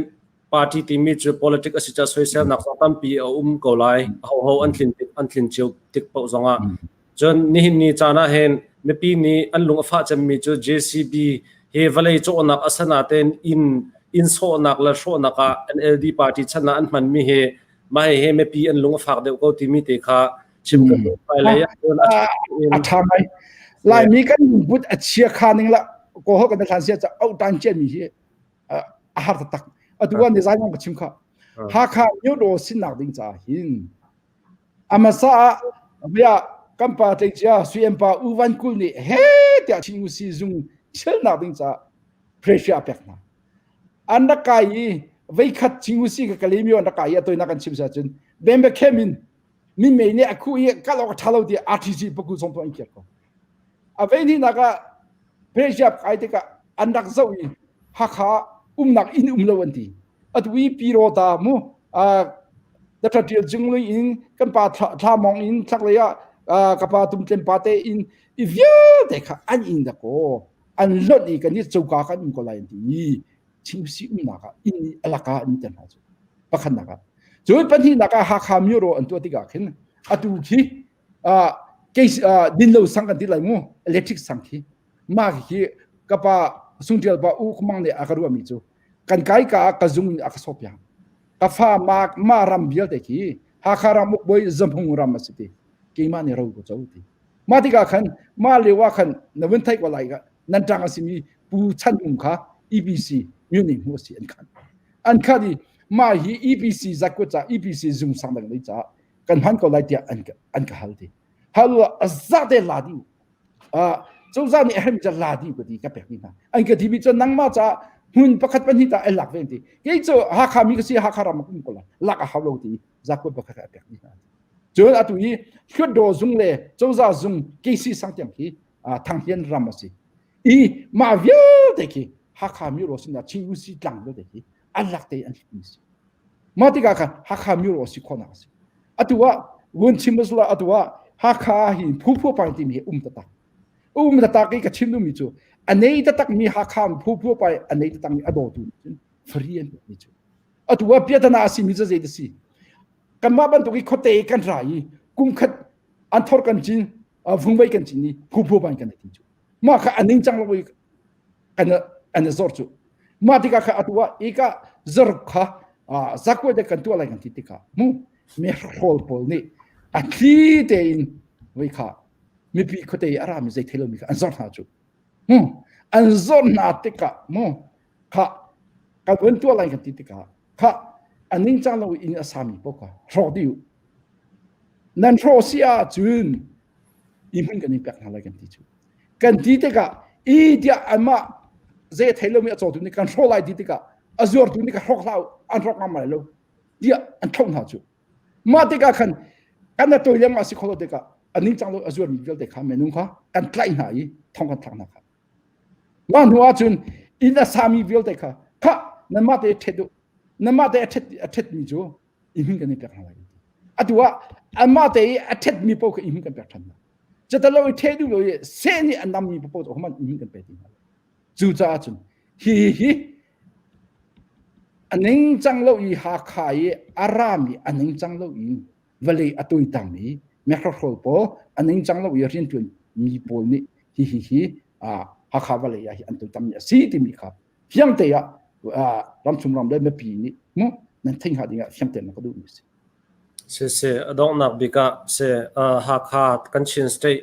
party timi cu politics a si caah soiselnak zong tampi a um ko lai. Hoho an tlin an tlin cio tik paoh zongah. Cun nihin ni caan ah hin mipi nih an lung a fah cemmi cu JCB hi vawlei cawhnak a sanatein inn inn sawhnak le hrawhnak ah NLD party chan ah an hmanmi hi mah hi mipi an lung a fak deuh ko timi te kha chim ka duh. Hmailei ah cun a a ṭha ngai. Laimi kan lungput a chia kha ning la ko ho kan thlan sia cha au tan chian mi hi a har taktak. Atu ah ni zai ka chim kha. Hakha myodaw sinnak ding ca hin A hmasa ah bia kan pa tleicia Sui pa U Van Kul nih he tiah Chin Usi zung thilnak ding caah pressure a pek hna. An rak kai i veikhat Chin Usi ka Kalemyo an rak kai i a toinak an chim sa cun Bembe Khem in min mei nih a khu i kal awk a ṭha lo ti RTC pakul song tu an kiak ko. A vei hnih nak ah pressure kai tikah an rak zoh i Hakha umnak inn um lo an ti. Atu i Pi Rawta mu Dr. Tial Cung Lui in kan pa thla mong in thlaklei ah ka pa tumtlem pa te in i vialte kha an inn da ko an lonh i kan i coka kan um ko lai an ti i chimsi umnak ah inn alaka an ter hna cu pakhatnak ah cun pahnihnak ah Hakha Muro an tuah tikah khin atu khi kei dinlo sang kan ti lai mu electric sang khi mah khi ka pa sungtial pa u kumang nih a ka ruahmi cu kan kai ka ah ka zung in a ka sawp piak ka fa ma ma ram vialte khi Hakha ram ukbawi zamhung ram a si ti keimah nih ro ka co ti mah tikah khan mah lio ah khan na vun theih ko lai ka nan ṭang a simi pu chan hung kha EPC myone hmu a si an khan an khat i mah hi EPC zakut ca EPC zung sang dang lei ca kan hman ko lai tiah an an ka hal ti hal a za te la di cozah nih a herhmi cu la dih ka ti ka pek dih hna an ka timi cu nangmah caah hmun pakhat pahnih ta ai lak ve ti kei cu Hakha mi ka si Hakha ram um ko la lak a hau lo ti zakut pakhat a pek dih hna cun atu i Hlutdaw zung le cozah zung KC sang tiang khi Thanghian ram a si i mah vialte khi Hakha mi ro sinah Chin UC tlang vialte khi an lak te an hlutmi si Mah tikah khan Hakha Muro si khawhnak a si. Atu ah vun chim la atu ah Hakha hi phuphu pai timi hi um taktak. Um taktak i ka chim duhmi cu a nei taktak mi Hakha phuphu pai a nei taktak mi a dawtu nih cun free an pekmi cu. Atu ah piatana a simi cu zei si. Kanmah bantuk i khuate kan ra i kum khat an thor kan cin vungvei kan cin i phuphu pai kan ti cu. Mah kha a ning cang lo i an an zor cu mah tikah kha atu ah ika zor kha zakwe de kan tuah lai kan ti tikah mu me hrawl pawl nih a thli tein voi kha mipi khuate i a rami zei thei lomi kha an zor hna cu mu an zor hna tikah mu kha kan vun tuah lai kan ti tikah kha a ningcang lo in a sami paoh kha hrawk dih nan hrawh si ahcun i hmun kan in pek hna lai kan ti cu kan ti tikah i tiah anmah zei a thei lomi a cawtu nih kan hrawh lai ti tikah a zuartu nih ka hrawk hlah an hrawk ngam lai lo tiah an thloh hna cu mah tikah khan kan a toi lengmang si kholo tikah a ningcang lo a zuarmi vialte kha minung kha kan tlaih hna i thong kan thlak hna kha mah hnu ahcun inn a sami vialte kha kha nanmah te ṭhet u nanmah te a ṭhet a ṭhetmi cu i hmun kan i pek hna lai atu ah anmah te i a ṭhetmi paoh kha i hmun kan pek ṭhan hna Catalo i ṭhe duh lo i seh nih a nammi paoh cu hman in kan pe ti hna. Cucaah cun hi hi a ningcang lo i Hakha i a rami a ningcang lo in vawlei a tuitang i mehrohrawl pawl a ningcang lo i rianṭuan mi pawl nih hi hi hi Hakha vawlei ah hi an tuitam mi a si timi kha fiang te ah ramchung ram le mipi nih mu nan theih hnga ding ah fiang tein ka duh mi a si. Siseh, a donghnak bik ah seh Hakha kan Chin State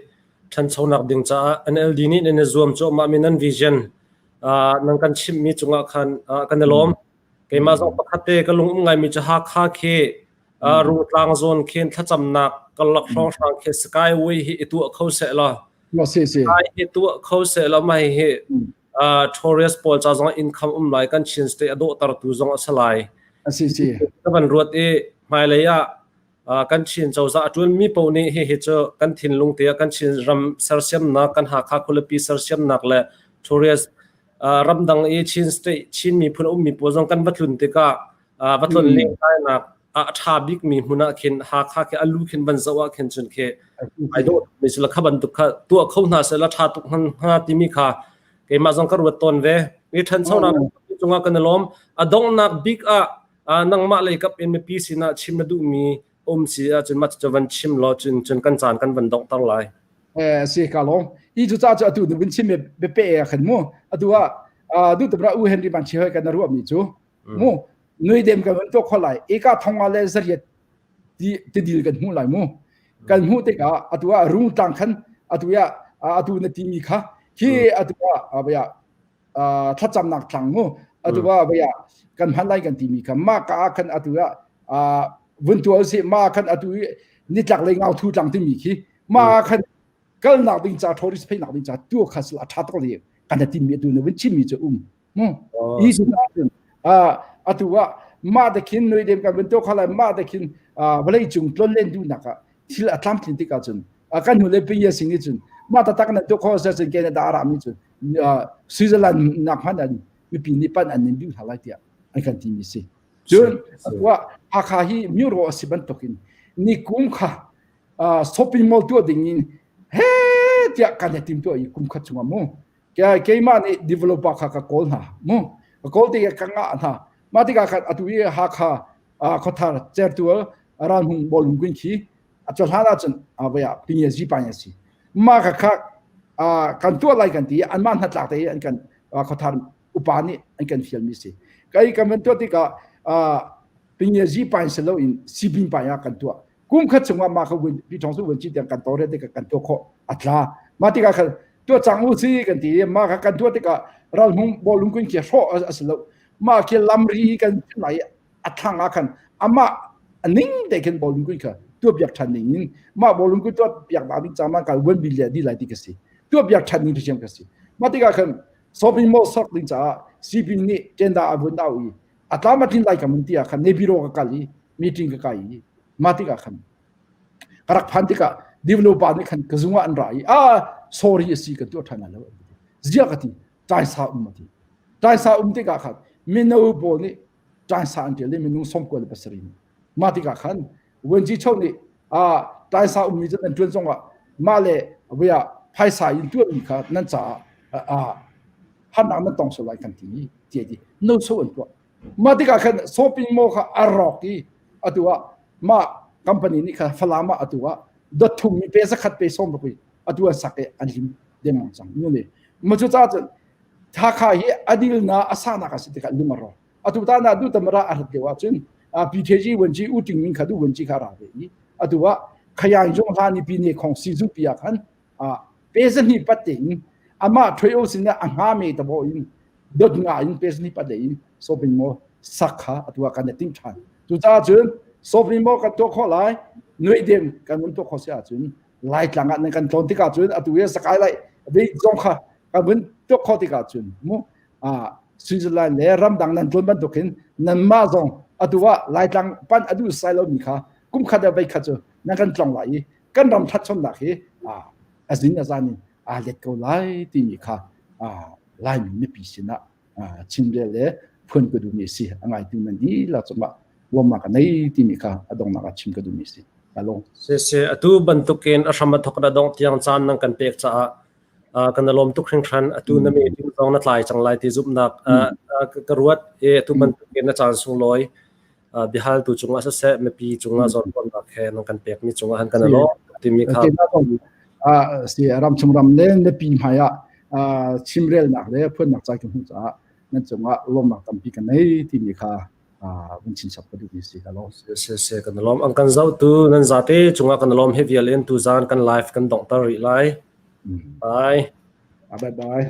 ṭhanchonak ding caah NLD nih nan i zuam cuahmahmi nan vision nan kan chimhmi cungah khan kan i lawm. Keimah zong pakhat te ka lung um ngaimi cu Hakha khi Rungtlang zawn khin thlacamnak karlak hrawnghrang khi Skyway hi i tuah kho seh law Sky hi tuah kho seh law mah hi tourist pawl ca zong income um lai kan Chin state a dawhtertu zong a si lai. Ka van ruat i hmailei ah kan Chin cozah a ṭuanmi paoh nih hihi cu kan thinlung te ah kan Chin ram sersiamnak, kan Hakha khualipi sersiamnak le tourist ramdang i Chin state Chin miphun a ummi pawl zong kan va tlun tikah va tlon lengkainak a ṭha bikmi hmun ah khin Hakha khi a lu khin van zoh ah khin cun khi ai dawh mi sila kha bantuk kha tuah kho hna seh la ṭha tuk hnga timi kha keimah zong ka ruat tawn ve. Mi ṭhanchonak cungah kan i lawm. A donghnak bik ah nangmah lei kap in mipi sinah chim na duhmi um si ahcun mah cu van chim law cun cun kan caan kan van donghter lai. Eh si ka lawm. Hi cu ca cu atu nu vun chim be pe khan mu. Atu ah du tabra u Henry ban chi hoi kan ruah mi cu mu nui dem kan van to kho lai. Eka thonga le zariat ti tidil kan hmu lai mu. Kan hmu tikah atu ah rung tlang khan atu ya atu na ti mi kha khi atu ah baya thlacamnak tlang mu atu ah vaya kan hman lai kan timi kha ma ka ah khan atu ah vun tual si ma khan atu nitlak lei ngau thu tlang timi khi ma khan kalnak ding ca tourist phei nak ding ca tu kha sila tha tok le kan ti mi atu na vun chim mi chu um mu i su atu ah ma da khin noi dem kan vun to khala ma da khin vawlei cung tlon len du nak ah thil a tlamtlin tikah cun kan hnu le pi sing ni cun ma tatak na to kho sa cun ke na da ra mi cun Switzerland nak hmanh an mipi nih pan an nin duh hna lai tiah an kan ti mi si cun wa Hakha hi muro a si bantukin ni kum kha shopping mall tuah ding in he tiah kan tim tuah i kum khat chungah mu keimah nih developer kha ka kawl hna mu ka kawl tikah ka ngah hna mah tikah khan atu i Hakha khuathar certual ralhung bawlung kun khi a hlan ahcun vaya pinye zi pa si mah kha kha kan tuah lai kan ti anmah hnatlak te an kan khuathar upa nih an kan fial mi si kai kan van tuah tikah pinye zi pa si lo in sipin pa ya kan tuah kum khat chungah mah kha pi thong su wen chi tiang kan tore tikah kan tuah khawh a tla mah tikah khan tuah cang u si kan ti mah kha kan tuah tikah ralhung bawlung kun khi hrawh a si lo mah khi lamri kan lai a thlang ah khan amah a ning te khin bawlung kui kha tuah biak than ding in mah bawlung kui tuah biak da ding chama kal wan bi le di lai ti ka si tuah biak than ding thiam ka si ma tikah khan shopping mall sok ding caah sipin nih tenda a vun au i a tlam a tlin lai ka mun ti ah khan ne biro ka kal i meeting ka kai i ma tikah khan ka rak phan tikah developer nih khan ka zungah an ra i a sorry a si kan tuah than lo zia ka ti taisa um ati taisa um tikah khan mino pawl nih ṭaisa an ṭial i minung 97 nih mah tikah khan Wenji Cho nih ṭaisa ummi cu nan ṭuan zongah mah le via phaisa in ṭuanmi kha nan caah harnak nan tong sual lai kan ti ti ti no so an tuah mah tikah khan shopping mall kha a rawk i atu ah mah company nih kha Falam ah atu ah dot thum mi pe zakhat pe som ruk i atu an sak i an lim dengmang cang nu le ma cu ca cun Hakha hi adil na asanak a si tikah lung a rawk atu ta na du tamara a rat lio ahcun PTG wenji u ting min kha du wenji kha ra ve i atu ah khayang jong hla ni pi ne khong si zu pi ah khan pe zani pat te in ama thoi o sin a nga me ta bo in dot nga in pe zani pat le in shopping mall sak kha atu ah kan ting than tu cha cun shopping mall kan to kho lai nui dem kan mun to kho se ahcun laitlang ah nan kan tlawn tikah cun atu hi sakai lai ve zong kha kan vun tuak kho tikah cun mu Switzerland le ramdang nan tlawn bantukin nanmah zong atu ah laitlang pan a duh sai lomi kha kum khat le voi khat cu nan kan tlong lai i kan ram ṭhatchonnak hi a zin a zan in aa let ko lai timi kha Laimi mipi sinah chimrel le phuan ka duhmi a si. A ngaitu nan dihlak cungah lawmnak ka nei timi kha a donghnak ah chim ka duhmi a si. Along. Siseh, atu bantukin a hram a thok na dongh tiang caan nan kan pek caah kan i lawm tuk hringhran. Atu na meeting zong na tlai cang lai ti zumhnak ka ruat i atu bantukin na caan sunglawi biahaltu cungah siseh, mipi cungah zawnruahnak he nan kan pekmi cungah han kan i lawm timi kha. Si ramchung ram le mipi hmai ah chimrelnak le phuannak cai ka hmuh caah nan cungah lawmnak tampi ka nei timi kha vun chinchap ka duhmi si ka lawm. Si si kan lawm. An kan zohtu nan zate cungah kan lawm he vial in tuzaan kan live kan donghter rih lai. Bye. Bye bye.